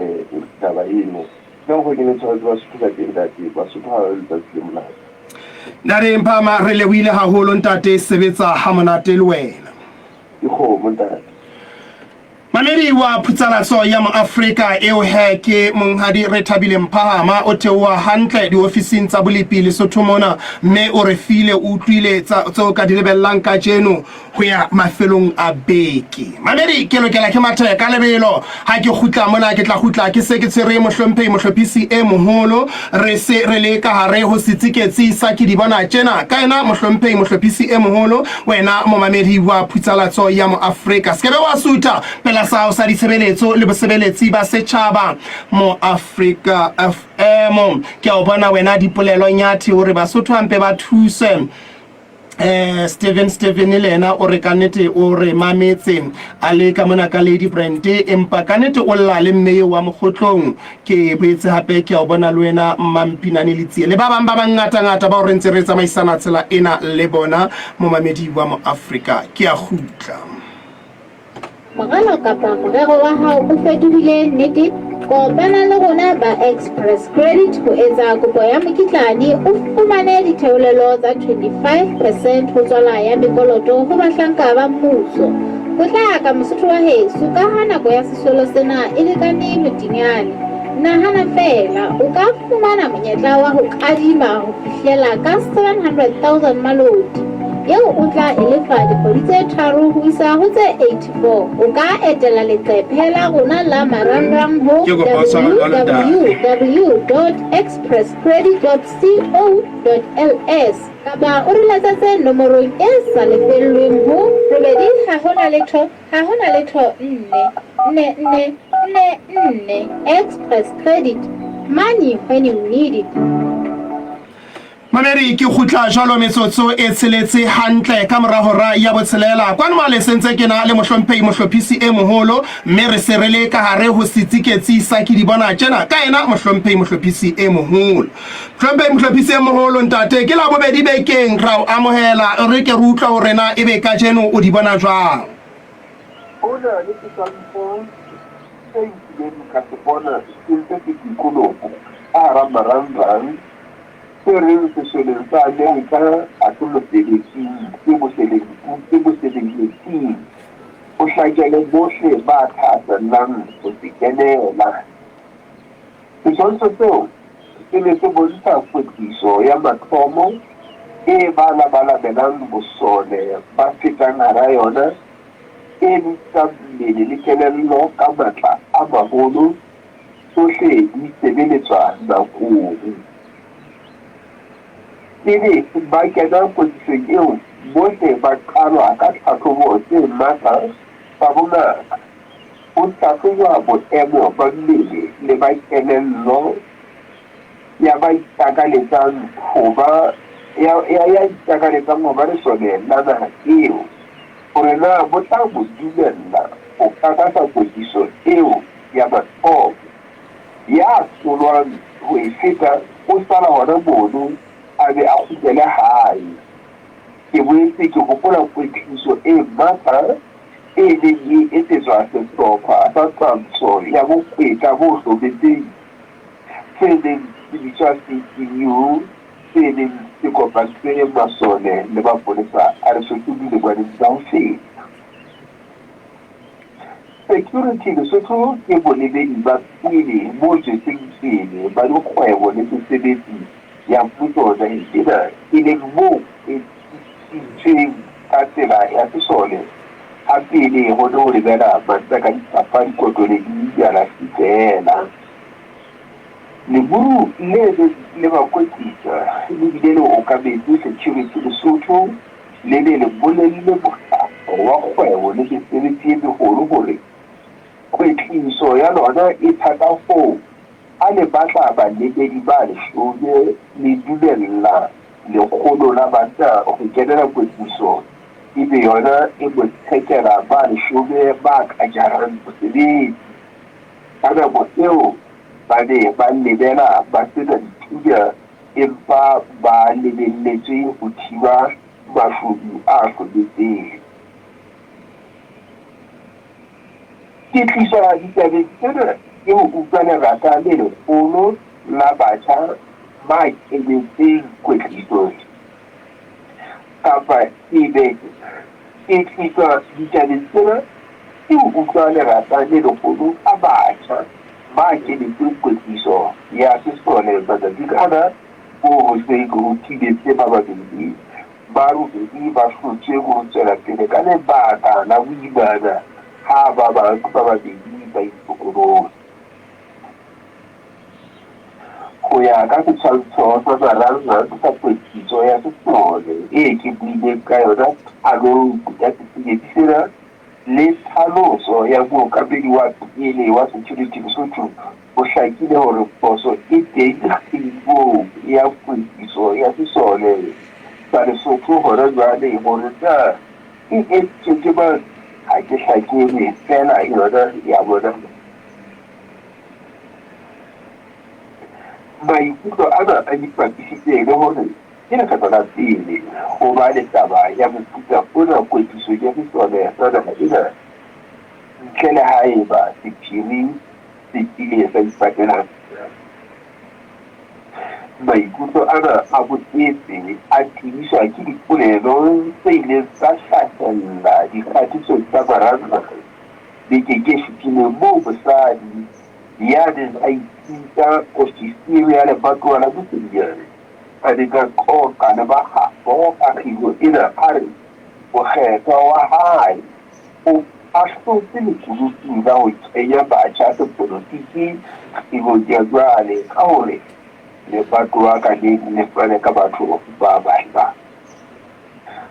taba eno. Ke ka mokgwa ke ne tshwaretse Basotho ka teng, ntate. Basotho ha ba be letsatsi le monate. Ntate Mphama, re lebohile haholo ntate, sebetsa ha monate le wena. Ke kgomo ntate. Mamedi wa Phutsalatso ya Moafrika eo he ke Monghadi Rethabile Mphahama, o theoha hantle diofising tsa bolepi Lesotho mona mme o re file o utlwile tseo ka di lebellang kajeno ho ya mafelong a beke. Mamedi, ke lokela ke mathe ka lebelo. Ha ke kgutla mona ke tla kgutla ke se ke tshwere mohlomphehi mohlophisi e moholo, re se re le ka hare ho setsiketsi sa ke di bona tjena ka ena mohlomphehi mohlophisi e moholo. Wena momamedi wa Phutsalatso ya Moafrika, se ke be wa sutha pela sa hao sa ditshebeletso le bosebeletsi ba setjhaba Moafrika FM. Ke a o bona wena dipolelo Nyathi hore Basotho hampe ba thuse. Eh, Steven Steven le yena o re ka nnete o re mametse a le ka mona ka Lady Brand, empa ka nnete o lla le mme eo wa Mokgotlong. Ke boetse hape ke a o bona le wena Mmampinane Letsie le ba bang ba bangatangata bao re ntse re tsamaisana tsela ena le bona, momamedi wa Moafrika. Ke a kgutla. Moralo kapa morero wa hao o fetohile nnete? Kopana le rona ba Express Credit ho etsa kopo ya mokitlane o fumane ditheolelo tsa 25 percent ho tswala ya mekoloto ho bahlanka ba mmuso. Potlaka Mosotho wa heso ka ha nako ya sesolo sena e lekane motinyane. Nahana feela, o ka fumana monyetla wa ho kadima ho fihlela ka 700,000 maloti, eo o tla e lefa dikgwedi tse tharo ho isa ho tse 84. O ka etela leqephe la rona la marangrang ho Ke kopa o tshware jwalo, ntate. www.expresscredit.co.ls kapa o re letsetse nomorong e sa lefellweng ho robedi ha ho na letho Ha ho na letho nne, nne, nne, nne, nne. Express Credit, money when you need it. Mamedi, ke kgutla jwalo metsotso e tsheletse hantle ka mora hora ya botshelela. Kwano male se ntse ke na le mohlomphehi mohlophisi e moholo, mme re se re le ka hare ho setsiketsi sa ke di bona tjena ka ena mohlomphehi mohlophisi e moholo. Mohlomphehi mohlophisi e moholo ntate, ke Labobedi bekeng ra o amohela, re ke re utlwa hore na ebe kajeno o di bona jwang. Ho na le setshwantsho se nkileng ka se bona se ntse se dikoloha ka hara marangrang se reng sesoleng sa Amerika ha se mosebetsing se mosebeletsing ho hlakele bohle ba thahasellang ho se kenela. Setshwantsho seo se ne se bontsha kwetliso ya mathomo e ba labalabelang bosole ba fetang hara yona, e lokisang mmele le kelello ka matla a maholo, tsohle di sebeletswa nakong. Pele ba kena kwetlisong eo, bohle ba qalwa ka tlhahlobo tse matla tsa bongaka. Ho hlahlojwa boemo ba mmele le ba kelello ya ba itakaletsang ho ba ya, ya, ya itakaletsang ho ba lesole la naha eo, hore na bo tla mo dumella ho kakasa kwetliso eo ya mathomo. Ya hlolwang ho e feta o sala hona mono a be a kgutlele hae. Ke boetse ke hopola kwetliso e matla e neng e etsetswa sehlopha sa twantsho ya bokwetla bo hlometseng se neng se bitswa CTU se neng se kopantse masole le mapolesa a Lesotho dilengwaneng tsa ho feta. Security Lesotho ke bolebedi ba pele bo tswetseng pele ba dikgwebo le mesebetsi ya mmuso naheng ena, e leng bo kwetlisitsweng ka tsela ya sesole ha pele ho ne ho lebela banna ka dipapa, dikoto le dialasi feela. Leburu le neng le ba kwetlisa le bile le okametse Security Lesotho le ne le bolelle mokgatlo wa kgwebo le mesebetsi e meholo hore kwetliso ya lona e thata hoo ha le batla balebedi ba leshome le dumella lekgolo la banna ho kenela kwetliso ebe yona e mo tshekela ba leshome ba ka jarang mosebetsi. Ka nako eo ba ne ba lebela ba se na dithunya empa ba lebelletswe ho thiba mashodu a hlometseng. Ke tliswa ditabeng tsena ke ho utlwa lerata le leholo la batjha ba kenetseng kwetliso kapa ebe ke tliswa ditabeng tsena ke ho utlwa lerata le leholo la batjha ba kenetseng kwetliso ya sesole matsatsing ana moo ho seng ho thibetse ba babedi ba robedi ba hlotswe ho tswela pele ka lebaka la boimana ha ba bang ba babedi ba itokolotse. Ho ya ka setshwantsho sa marangrang sa kwetliso ya sesole e ke buileng ka yona qalong ya setsenyetsi sena le tlhaloso ya mookamedi wa pele wa Security Lesotho, ho hlakile hore phoso e teng kgibong ya kwetliso ya sesole. sa Lesotho hona jwale hore na e entswe ke mang ha ke hlakelwe, feela yona ya bona. Maikutlo ana a ipapisitse le hore ke lekgetlo la pele ho ba le taba ya mofuta ona kwetlisong ya sesole sa naha ena ntle le haeba sephiri se kile sa ipatela. Maikutlo ana a boetse a tiiswa ke dipolelo tse ileng tsa hlahella dikgatisong tsa marangrang bekeng e fetileng moo mosadi ya neng a ipitsa ofisiri ya lebatowa la Mosedinyane a neng a qoqa le ba habo ka kgiro ena a re mokgethwa wa hae o ahlotse lekunutu la ho kenya batjha sepolotiki kgirong ya jwale ka hore lebatowa ka leng le fane ka batho ba bahlano.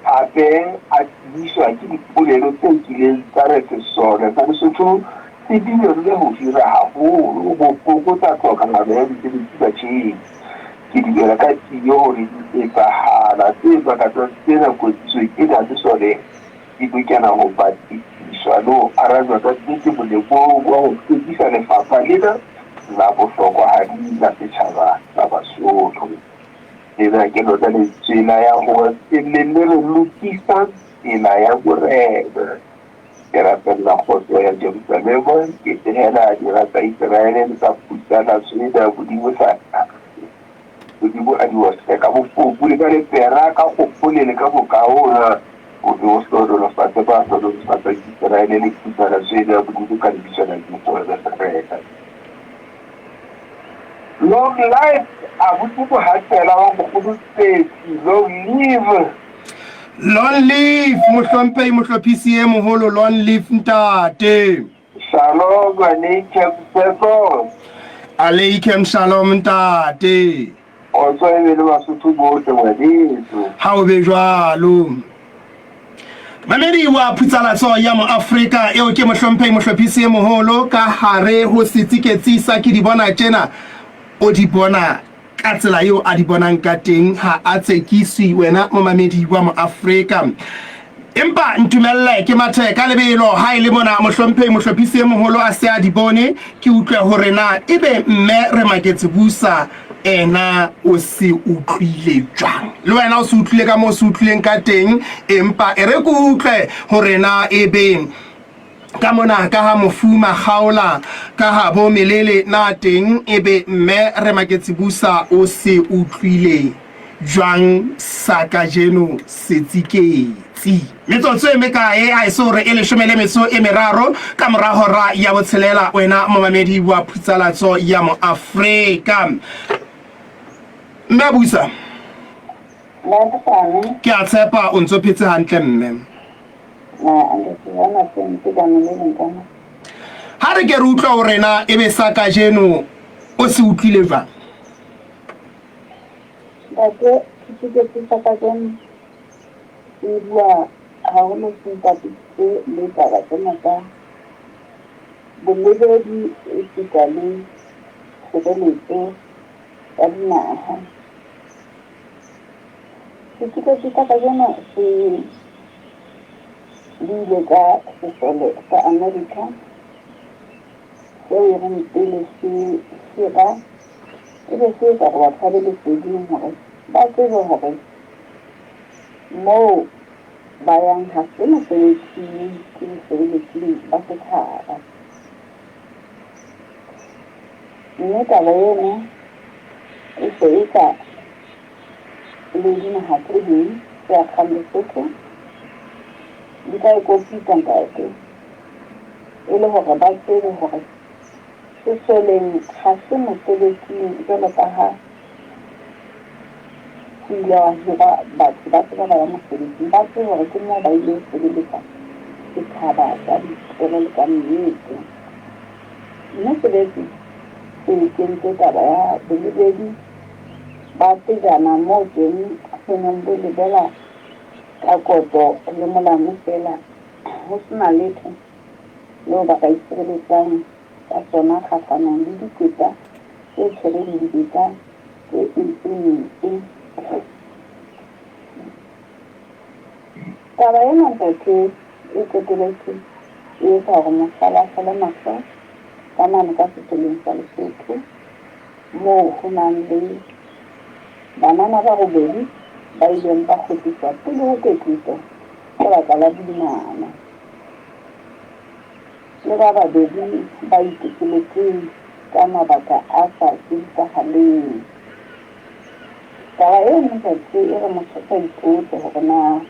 Hape a tiiswa ke dipolelo tse kileng tsa re sesole sa Lesotho se dumellwe ho hira haholo ho fokotsa tlhokahalo ya mesebetsi batjheng. Ke dumela ka tiyo hore dietsahala tse makatsang tsena kwetlisong ena le sone di lokela ho batlisiswa le ho arajwa ka nnete molemong wa ho hlwekisa lefapha lena la bohlokwahadi la setjhaba sa Basotho. Lena ke lona lentswe la ya ho le le re lokisang tsela ya Morena. Ke rapella kgotso ya Jerusalema, ke tehela dira tsa Iseraele le tsa phutsana tsena Modimo sa Modimo a di otle ka bofofu le ka lepera, ka kgopole le ka bokaona, o be o hlohonolofatse ba hlohonolofatsang Iseraele le phutsana tsena Modimo ka lebitso la Jesu wa Nasaretha. Long life abuti Mohatsela wa Mokgolo Tsetsi, long live. Long live Mohlomphehi Mohlophisi e moholo, long live ntate. Shalom aleikem Tshepo. Aleikem shalom ntate. Kgotso e be le Basotho bohle ngwaneso. Ha o be jwalo. Mamedi wa Phutsalatso ya Moafrika eo ke mohlomphehi mohlophisi e moholo ka hare ho setsiketsi sa ke di bona tjena o di bona ka tsela eo a di bonang ka teng ha a tsekiswi wena momamedi wa Moafrika. Empa ntumelle ke mathe ka lebelo ha e le mona mohlomphehi mohlophisi e moholo a se a di bone ke utlwe hore na ebe mme re maketse busa ena o se utlwile jwang. Le wena o se utlwile ka moo o se utlwileng ka teng empa e re ke utlwe hore na ebe ka mona ka ha mofu Makgaola ka ha bo Melele na teng ebe mme re maketse busa o se utlwile jwang sa kajeno setsiketsi. Metsotso e mekae ha e se hore e leshome le metso e meraro ka mora hora ya botshelela wena momamedi wa Phutsalatso ya Moafrika. Mme busa. Ke a tshepa o ntso phetse hantle mme. Ha re ke re utlwa hore na ebe sa kajeno o se utlwile jwang. Ntate, setsiketsi sa kajeno se bua haholo se ipapisitse le taba tsena tsa bolebedi esita le tshireletso ya dinaha. Setsiketsi sa kajeno se buile ka sesole sa Amerika seo e reng pele se hira e be se etsa hore batho ba be leseding hore ba tsebe hore moo ba yang ha se mosebetsing, ke bosebeletsing ba setjhaba. Mme taba eno e se e ka le dinaha tse ding tse akgang Lesotho di ka e kopitsa ntate e le hore ba tsebe hore Sesoleng ga se mosebetsing jwalo ka ha ho ile hwa hirwa batho ba tseba ba ya mosebetsing, ba tsebe hore ke moo ba ile ho sebeletsa setjhaba ka boitelo le ka nnete. Mme sebetse se kentse taba ya bolebedi ba pejana moo teng bo neng bo lebela ka koto le molamu feela ho sena letho leo ba ka itshireletsang ka sona kgahlanong le dikweta tse tshwereng dibetsa tse mpe mpe. Taba ena ntate e qeteletse e etsa hore mohlala a hlole mahlo ka mane ka sesoleng sa Lesotho moo ho nang le banana ba robedi ba ileng ba kgutliswa pele ho kwetliso ka baka la boimana le ba babedi ba itokoletseng ka mabaka a sa tsebisahaleng. Taba eno ntate e re motho a ipotse hore na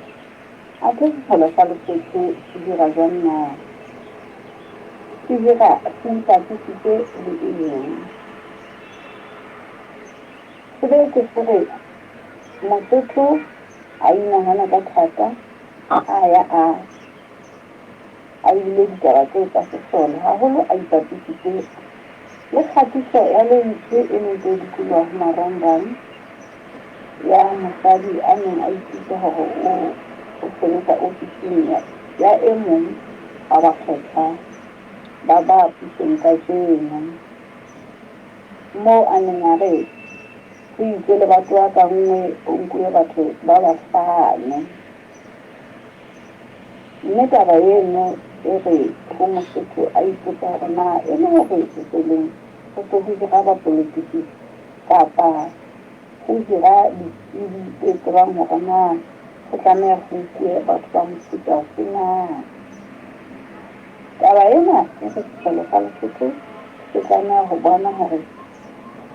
athe sesole sa Lesotho se dira jwang na? Se dira se ipapisitse le eng? Se boetse se re Mosotho a inahane ka thata ha a ya a a ile ditaba tseo tsa sesole, haholo a ipapisitse le kgatiso ya lentswe e neng e dikoloha ho marangrang ya mosadi a neng a ipitsa hore o o sebetsa ofising ya, ya e mong wa bakgethwa ba ba pusong kajeno, moo a neng a re ho itswe lebatowa ka nngwe ho nkuwe batho ba bahlano. Mme taba eno e re ho Mosotho a ipotsa hore na e le hore sesoleng ho se ho hira bapolotiki kapa ho hira ditsebi tse tsebang hore na ho tlameha ho nkuwe batho ba mofuta ofe na. Taba ena e re sesole sa Lesotho se tlameha ho bona hore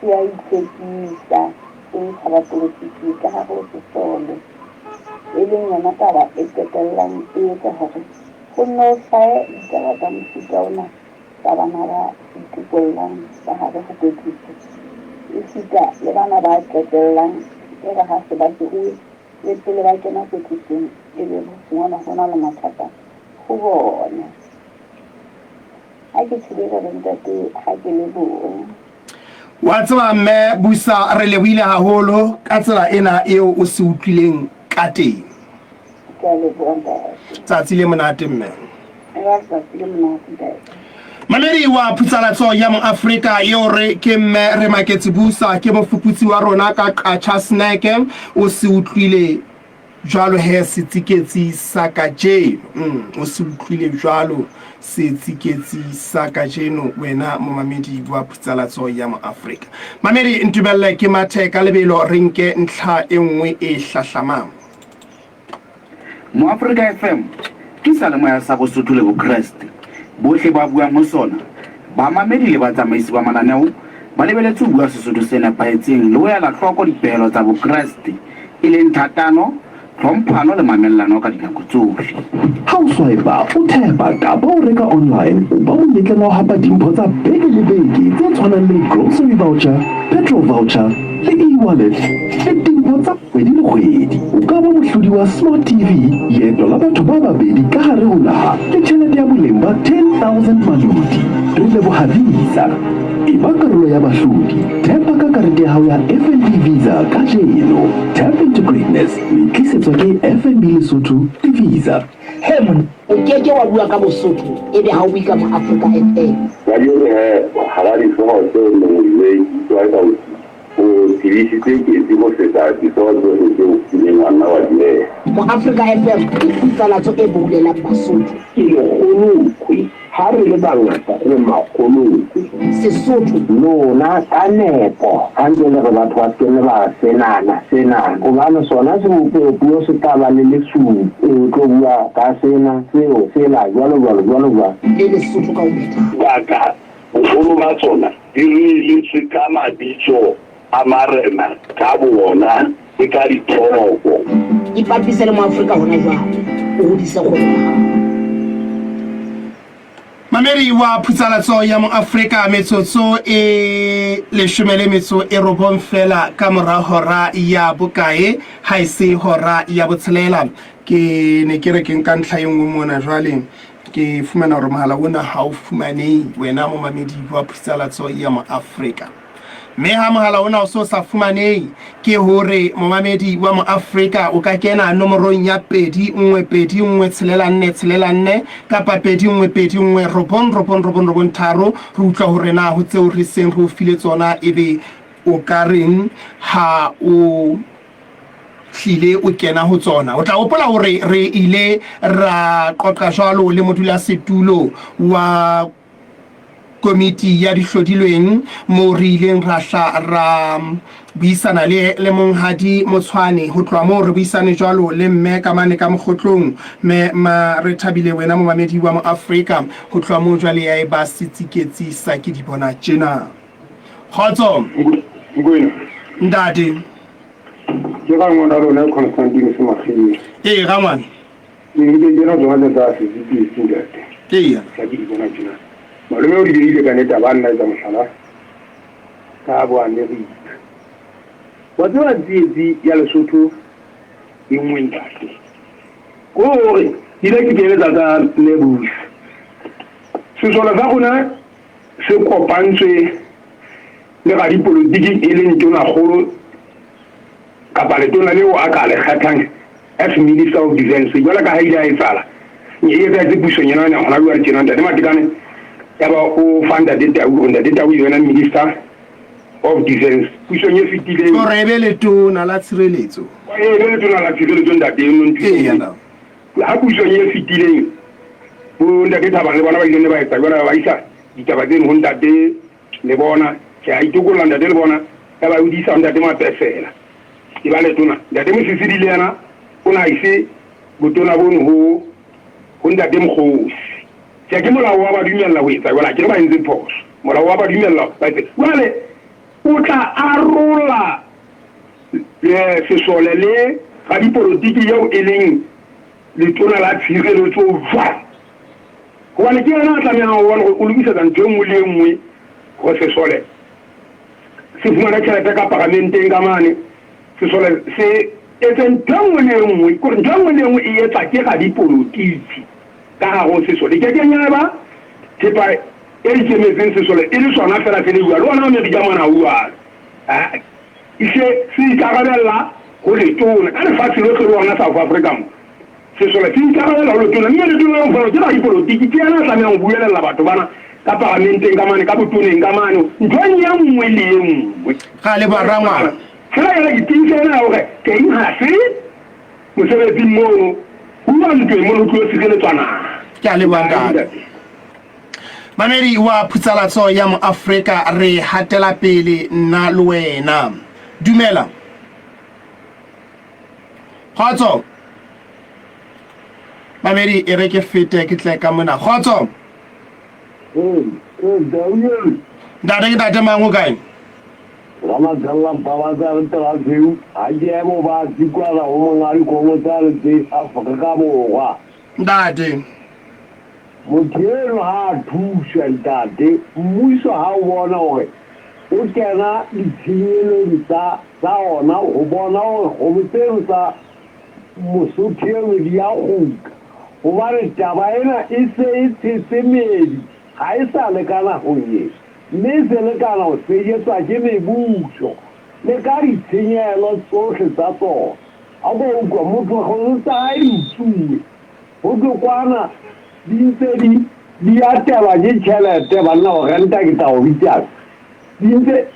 se a itlhwekisa, se ntsha bapolotiki ka hare ho sesole. e leng yona taba e qetellang e etsa hore ho nne ho hlahe ditaba tsa mofuta ona tsa bana ba itokollang ka hare ho kwetliso, esita le bana ba qetellang e re ha se ba hiruwe le pele ba kena kwetlisong ebe ho fumanwa ho na le mathata ho bona. Ha ke tjhele jwalo ntate ha ke lebohe. Wa tseba mme Busa re lebohile haholo ka tsela ena eo o se utlwileng ka teng. Ke a leboha ntate. Tsatsi le monate mme. Eba letsatsi le monate ntate. Mamedi wa phutsalatso ya Moafrika eo re ke mme re maketse Busa ke mofuputsi wa rona ka Qacha Snack o se utlwile Jwalo he setsiketsi sa kajeno. Mm, o se utlwile jwalo setsiketsi sa kajeno wena momamedi wa phutsalatso ya Moafrika. Mamedi ntumelle ke mathe ka lebelo re nke ntlha e nngwe e hlahlamang. Moafrika FM ke seyalemoya sa Bosotho le Bokreste. Bohle ba buang ho sona, bamamedi le batsamaisi ba mananeo, ba lebeletse ho bua Sesotho se nepahetseng le ho ela hloko dipehelo tsa Bokreste. e leng thatano, tlhomphano le mamellano ka dinako tsohle. Ha o swiper, o tap-a kapa o reka online, o ba monyetleng wa ho hapa dimpho tsa beke le beke tse tshwanang le grocery voucher, petrol voucher le e-wallet le dimpho tsa kgwedi le kgwedi. O ka ba mohlodi wa Smart TV, leeto la batho ba babedi ka hare ho naha le tjhelete ya boleng ba 10,000 maloti. Re leboha Visa. Eba karolo ya bahlodi. Tap-a ka karete ya hao ya FNB Visa kajeno. Tap into greatness o e tlisetswa ke FNB Lesotho le Visa. He monna, o ke ke wa bua ka Bosotho ebe ha o bue ka Moafrika FM. Kajeno he, hara dihlooho tseo neng ke utlwa eka o o tsebisitse Ketsi ho feta dihlooho tsohle tseo o kileng wa nna wa di beha. Moafrika FM ke phutsalatso e boulelang Basotho. Ke lekgolokwe. Ha re le bangata re makgolokwe. Sesotho. Lona ka nepo ha ntse le re batho ba se ke nne ba senana senana hobane sona sebopeopuo se tla ba le lesupi o tlo bua ka sena seo sela jwalo jwalo jwalo jwalo. Le Lesotho ka ho phethahala. Baka boholo ba tsona di reeletswe ka mabitso a marena ka bowona le ka dithoko. Ipapise le Moafrika hona jwale, o hodise kgwebo ya hao. Mamedi wa phutsalatso ya Moafrika metsotso e leshome le metso e robong fela ka mora hora ya bokae ha e se hora ya botshelela. Ke ne ke re ke nka ntlha e nngwe mona jwale ke fumana hore mohala ona ha o fumanehe wena momamedi wa phutsalatso ya Moafrika. Mme ha mohala ona o so sa fumanehe, ke hore momamedi wa Moafrika o ka kena nomorong ya 2 1 2 1 6 4 6 4 kapa 2 1 2 1 9 9 9 9 3 re utlwa hore na ho tseo re seng re o file tsona ebe o ka reng ha o. hlile o kena ho tsona. O tla hopola hore re ile ra qoqa jwalo le modulasetulo wa komiti ya dihlodilweng moo re ileng ra hla ra buisana le le monghadi Motshwane. Ho tloha moo re buisane jwalo le mme ka mane ka Mokgotlong, mme ma re thabile wena momamedi wa Moafrika. Ho tloha moo jwale ya eba setsiketsi sa ke di bona tjena. Kgotso. Nkwena. Ntate. Ke rangwana lona Constantine Semakgeng. Ee, rangwane. Ke nke kena tsona tse tsa setsiketsi ntate. Eya. Sa ke di bona tjena. Malome o di beile ka nete a ba nna etsa mohlala ka bo Amerika. Wa tseba tsietsi ya Lesotho e nngwe ntate. Ko hore ke ile ke keletsa tsa Mebusi. Sesole sa rona se kopantswe le radipolotiki e leng tonakgolo kapa letona leo a ka le kgethang as Minister of Defence jwalo ka ha ile a etsahala e etsahetse pusong ena ena hona jwale tjena ntate Matekane ya ba o fa ntate Tau hore ntate Tau yona Minister of Defence pusong e fetileng Hore e be letona la tshireletso. E be letona la tshireletso ntate eno ntho Eya. Ha pusong e fetileng bo ntate Thabang le bona ba ile ne ba etsa jwalo ba isa ditaba tseno ho ntate le bona ke a itokolla ntate le bona ya ba o di isa ho ntate Mapesela e ba letona ntate Mosisili le yena o na ise botona bono ho ho ntate Mokgosi ke ke molao wa ba dumella ho etsa jwalo ke re ba entse phoso molao wa ba dumella ba etse jwale o tla arola sesole le radipolotiki eo e leng letona la tshireletso jwang? Hobane ke yena a tlamehang ho bona hore o lokisetsa ntho e nngwe le e nngwe hore sesole se fumane tjhelete ka paramenteng ka mane, sesole se etse ntho e nngwe le e nngwe, kore ntho e nngwe le e nngwe e etsa ke radipolotiki ka hare ho sesole. E kekeng ya eba thepa e ikemetseng sesole e le sona feela se le jwalo. Le ona Amerika mona ho jwalo. E se se ikarabella ho letona ka lefatshe lohle le hona South Africa mo. Sesole se ikarabella ho letona mme letona leo fano ke radipolotiki ke yena a tlamehang ho buelella batho bana ka paramenteng ka mane ka botoneng ka mane nthong e nngwe le e nngwe. Ra leboha rangwana. Fela jwale ke tiiso ena ya hore teng ha se mosebetsing mono ho uwa ntweng mono ho tlo sireletswa naha. Ke a leboha ntate. Mamedi wa Phutsalatso ya Moafrika, re hatela pele nna le wena. Dumela. Kgotso. Mamedi, e re ke fete ke tle ka mona. Kgotso. Ntate ke ntate mang o kae? Ramatella Mpabatsa le Teratseu, ha ke emo ba tsikwana ho monga dikgomo tsa le tse Afrika Borwa. Ntate. Motho eno ha a thuswe ntate, mmuso ha o bona hore o kena ditshenyelong tsa tsa ona ho bona hore kgomo tseno tsa Mosotho eno di ya kgutla. Hobane taba ena e se e tshetse meedi, ha e sa lekana ho ena, mme e se lekana ho sejetswa ke mebuso le ka ditshenyehelo tsohle tsa tsona. A ko utlwa, motho kgomo tsa hae di utsuwe. Ho thwe kwana di ntse di di atelwa ke tjhelete banna ho renta ke tla o bitsang. Di ntse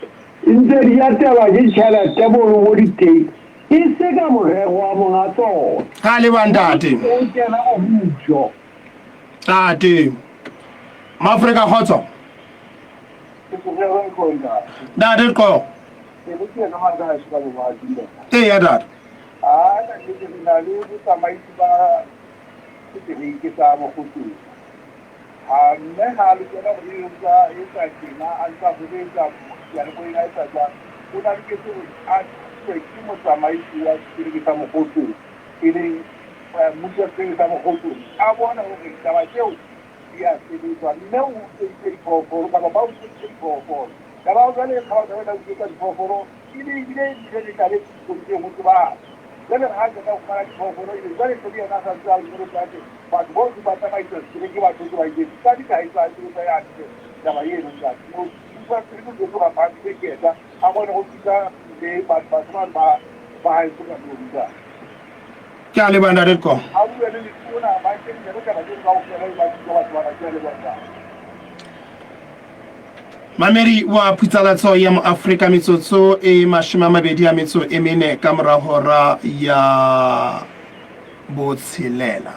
ntse di atelwa ke tjhelete mono mo di teng e se ka morero wa monga tsona. Ra leboha ntate. O kena bohujo. Ntate. Maafrika kgotso. Ntate qo. Eya ntate. A ka nnete re na le botsamaisi ba setereke sa Mokgotlong. Ha mme ha a lokela hore e ntsa etsa tjena, a ntsa sebetsa seyalemoyeng a etsa jwang, o na loketse hore a thuswe ke motsamaisi wa setereke sa Mokgotlong, e leng mmusi wa setereke sa Mokgotlong, a bone hore ditaba tseo di a sebetswa. Mme o utsweditse diphoofolo kapa ba utsweditse diphoofolo. Taba ya jwale e kgaotsa jwale ba utswetsa diphoofolo ebe ebile ebile le tlabe komiteng ho tsebana. Jwale ha qeta ho fumana diphoofolo ebe jwale se le yena a sa ntse a jwetsa hore batho bohle ba tsamaiswa setereke ba thotse ba iketse. Ka di ka etsa sebetsa ya hantle taba eno ntate. Motho o jwetse hore a phahamise keta a kgone ho thusa le batho batho bane ba ba haeso ka moo ntate. Ke a leboha ntate Qo. A bue le letona ba nke ditsebe taba tseno kaofela ebe ba thusa batho bana. Ke a leboha ntate. Mamedi wa Phutsalatso ya Moafrika metsotso e 24 ka mora hora ya botshelela.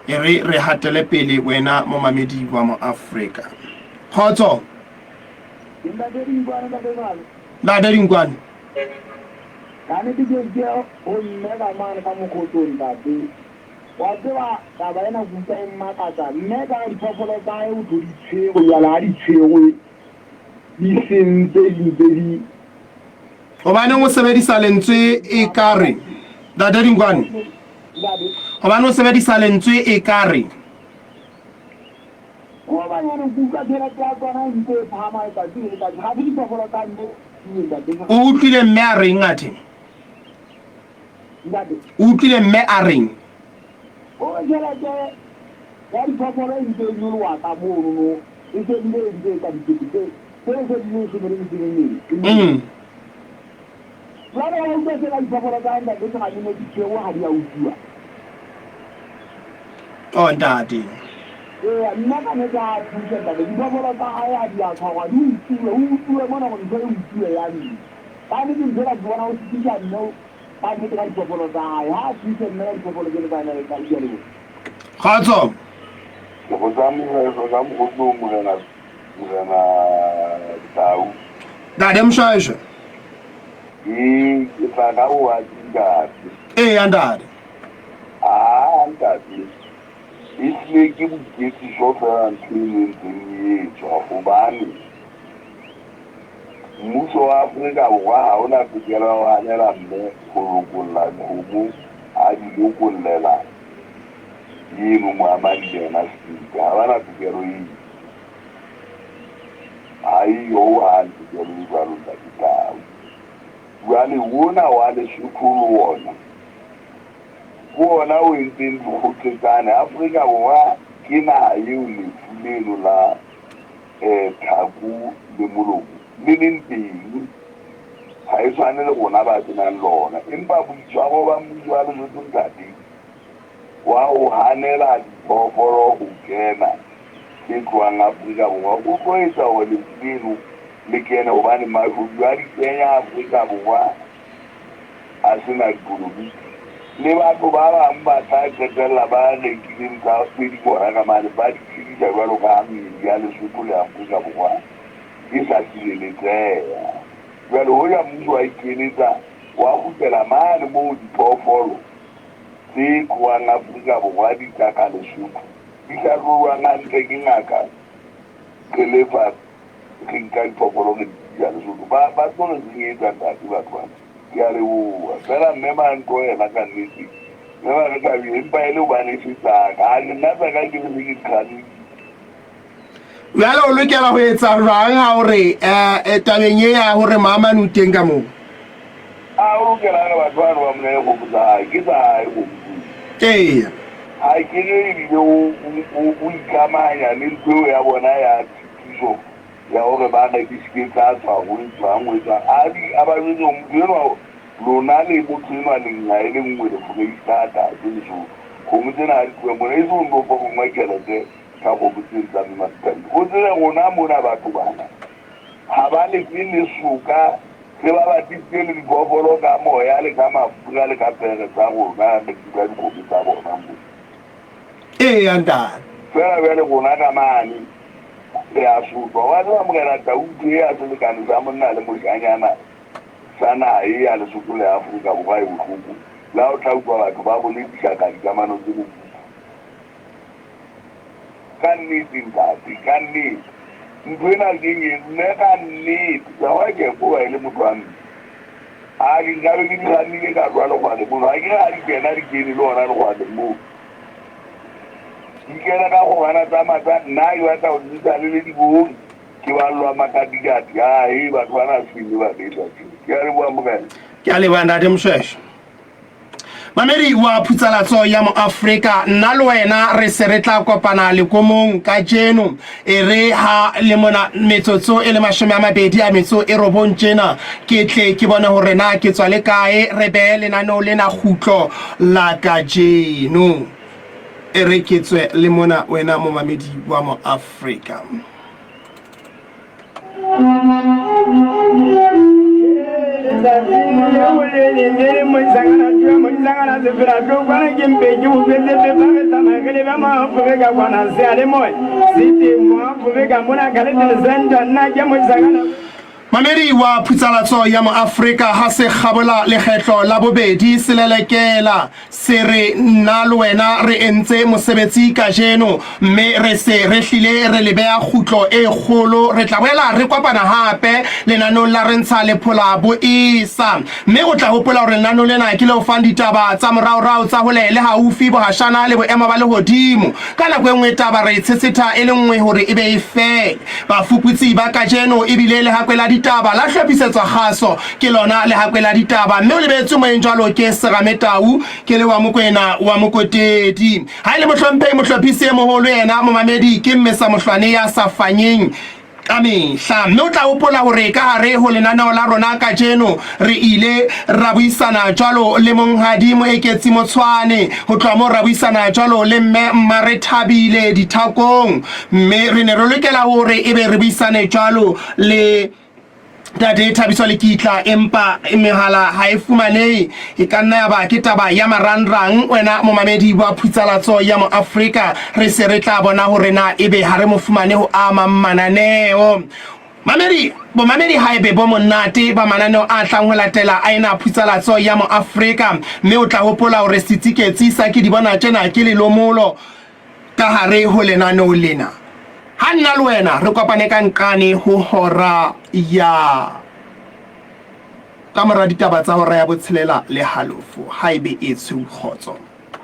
E re re hatele pele wena momamedi wa Moafrika. Kgotso. Ntate Dinkwane, Ntate Jalo. Ntate Dinkwane. Ka nnete ke ke ho mme ka mane ka mokgotsong ntate. Wa tseba taba ena ke utlwa e mmakatsa. Mme ka diphoofolo tsa hae o tho di tshwerwe jwale ha di tshwerwe di sentse di ntse di Hobaneng o sebedisa lentswe e ka re? Ntate Dinkwane. Ntate. Hobane o sebedisa lentswe e ka re? Hobanyane ke utlwa tjhelete ya tsona e ntse e phahama letsatsi le letsatsi. Ha se diphoofolo tsa mme ntate. O utlwile mme a reng athe? Ntate. O utlwile mme a reng? O re tjhelete ya diphoofolo e ntse e nyoloha ka mono no e se bile e ntse e etsa dikete tse tse se di le 12. Jwale wa utlwa sena diphoofolo tsa ntate Segamine di tshwerwe ha di a utsuwa. Oh ntate. Eya nna ka nnete ha a thuse ntate diphoofolo tsa hae ha di a tshwarwa di utsuwe o utsuwe mona hore ntho e utsuwe ya mme. Ka nnete ntho ena ke bona o sitisa mme ka nnete ka diphoofolo tsa hae ha a thuse mme ka diphoofolo tseno tsa hae ka ke a leboha. Kgotso. Ke botsa morena ka mokgotso morena morena Tau. Ntate Mshweshwe. Ee, ke tla ka bohadi ntate. Eya ntate. Aa ntate, ehlile ke boiketsiso fela ntho e ntseng e etswa hobane mmuso wa Afrika Borwa ha o na tokelo ya ho hanela mme ho lokolla dikgomo a di lokollela eno Mohamadi le yena State. Ha ba na tokelo eo. Ha eyo hohang tokelo e jwalo ntate Tau. Jwale ona wa Lesotho le wona ke ona o entseng dikgoqetsane. Afrika Borwa ke naha eo lefu leno la tlhaku le molomo le leng teng. Ha e tshwane le rona ba se nang lona. Empa boitshwaro ba mmuso wa Lesotho ntate wa ho hanela diphoofolo ho kena tse tlohang Afrika Borwa o tlo etsa hore lefu leno le kene hobane mashodu a di kenya Afrika Borwa a se na dipolotiki le batho ba bang ba tla qetella ba rekileng tsa tse di bona ka mane ba di tshedisa jwalo ka ha meedi ya Lesotho le Afrika Borwa e sa sireletseha. Jwale hoja mmuso wa ikeletsa wa kgutlela mane moo diphoofolo tse tlohang Afrika Borwa di tla ka Lesotho di hlahlojwang hantle ke ngaka re lefa re nka diphoofolo re di tlisa Lesotho ba ba tlo re senyetsa ntate batho bana ke a leboha fela mme Mantlo yena ka nnete mme ba re thabile empa e le hobane e se tsaka ha nna tsaka ke le se ke di kgannile. Jwale o lokela ho etsa jwang ha o re eh, tabeng e ya hore Maamane o teng ka moo? A o lokela re batho bano ba mo nehe kgomo tsa hae, ke tsa hae kgomo tseo. Eya. Ha ke re ebile o, o, o ikamahanya le ntho eo ya bona ya tshitiso ya hore ba re di seke tsa tswa ho etswang ho etswang. A di a ba jwetse hore motho enwa lona le motho enwa le nga e le nngwe le Foreisetata ke Lesotho. Kgomo tsena ha di tlohe mona e se ho nto fokongwa tjhelete ka kgomo tseno tsa mme Mafitane. O tsebe rona mona batho bana ha ba lefe lesoka re ba batlisitse le diphoofolo ka moya le ka mafura le ka pere tsa rona re dula dikgomo tsa bona mo. Eya ntate. Fela jwale rona ka mane re a sotlwa. Wa tseba Morena Tau ntho e ya selekane sa monna le moshanyana sa naha e ya Lesotho le Afrika Borwa e bohloko. Le ha o tla utlwa batho ba boledisa ka dikamano tse mofuthu. Ka nnete ntate, ka nnete. Ntho ena ke eng mme ka nnete ka wa ke koba e le motho wa mme. A ke nkabe ke di gannile ka tloa lekgwatleng mono. Ha ke re ha di kena di kene le hona lekgwatleng moo. Di kena ka kgorwana tsa matsa nna ke batla ho di ntsha le le dibohong ke ballwa makatikati. Ha he batho bana se ne ba betsa tje. Ke a leboha morena. Ke a leboha ntate Mshweshwe. Mamedi wa phutsalatso ya Moafrika, nna le wena re se re tla kopana lekomong kajeno. E re ha le mona metsotso e le 29 tjena, ke tle ke bone hore na ke tswa le kae, re behe lenaneo lena kgutlo la kajeno. E re ke tswe le mona wena momamedi wa Moafrika. Leo le leng le leng modisangana tšoa modisangana sefela tlo kwana ke mpe ke bopetse pepa re tsamaye re lebe Maafrika kwana seyalemoya se teng Moafrika mona Carlton Center nna ke modisangana Mamedi wa phutsalatso ya Moafrika ha se kgabola lekgetlo la bobedi selelekela se re nna le wena re entse mosebetsi kajeno mme re se re hlile re le beha kgutlo e kgolo. Re tla boela re kopana hape lenaneong la Re Ntsha Lephola Bo Esa. Mme o tla hopola hore lenaneo lena ke le o fang ditaba tsa moraorao tsa hole le haufi, bohashana le boemo ba lehodimo. Ka nako e nngwe taba re e tshetshetha e le nngwe hore e be e fele. Bafuputsi ba kajeno e bile lehakwe la ditaba la hlophisetswa kgaso ke lona lehakwe la ditaba mme o lebetswe moyeng jwalo ke Serame Tau ke le wa Mokwena wa Mokotedi. Ha e le mohlomphehi mohlophisi e moholo yena momamedi ke Mmesa Mohlwane ya sa fanyeng ka mehla. Mme o tla hopola hore ka hare ho lenaneo la rona kajeno re ile ra buisana jwalo le Monghadi Moeketsi Motshwane, ho tloha moo ra buisana jwalo le Mme Mmarethabile Dithakong, mme re ne re lokela hore ebe re buisane jwalo le Ntate Thabiso Lekitla, empa mehala ha e fumanehe. E ka nna ya ba ke taba ya marangrang. Wena momamedi wa Phutsalatso ya Moafrika, re se re tla bona hore na ebe ha re mo fumane ho a mang mananeo. Mamedi, bomamedi haebe bo monate ba mananeo a tlang ho latela a ena Phutsalatso ya Moafrika, mme o tla hopola hore setsiketsi sa ke di bona tjena ke lelomolo. Ka hare ho lenaneo lena, ha nna le wena re kopane ka nqane ho hora ya ka mora ditaba tsa hora ya botshelela le halofo, haebe e tshweu kgotso.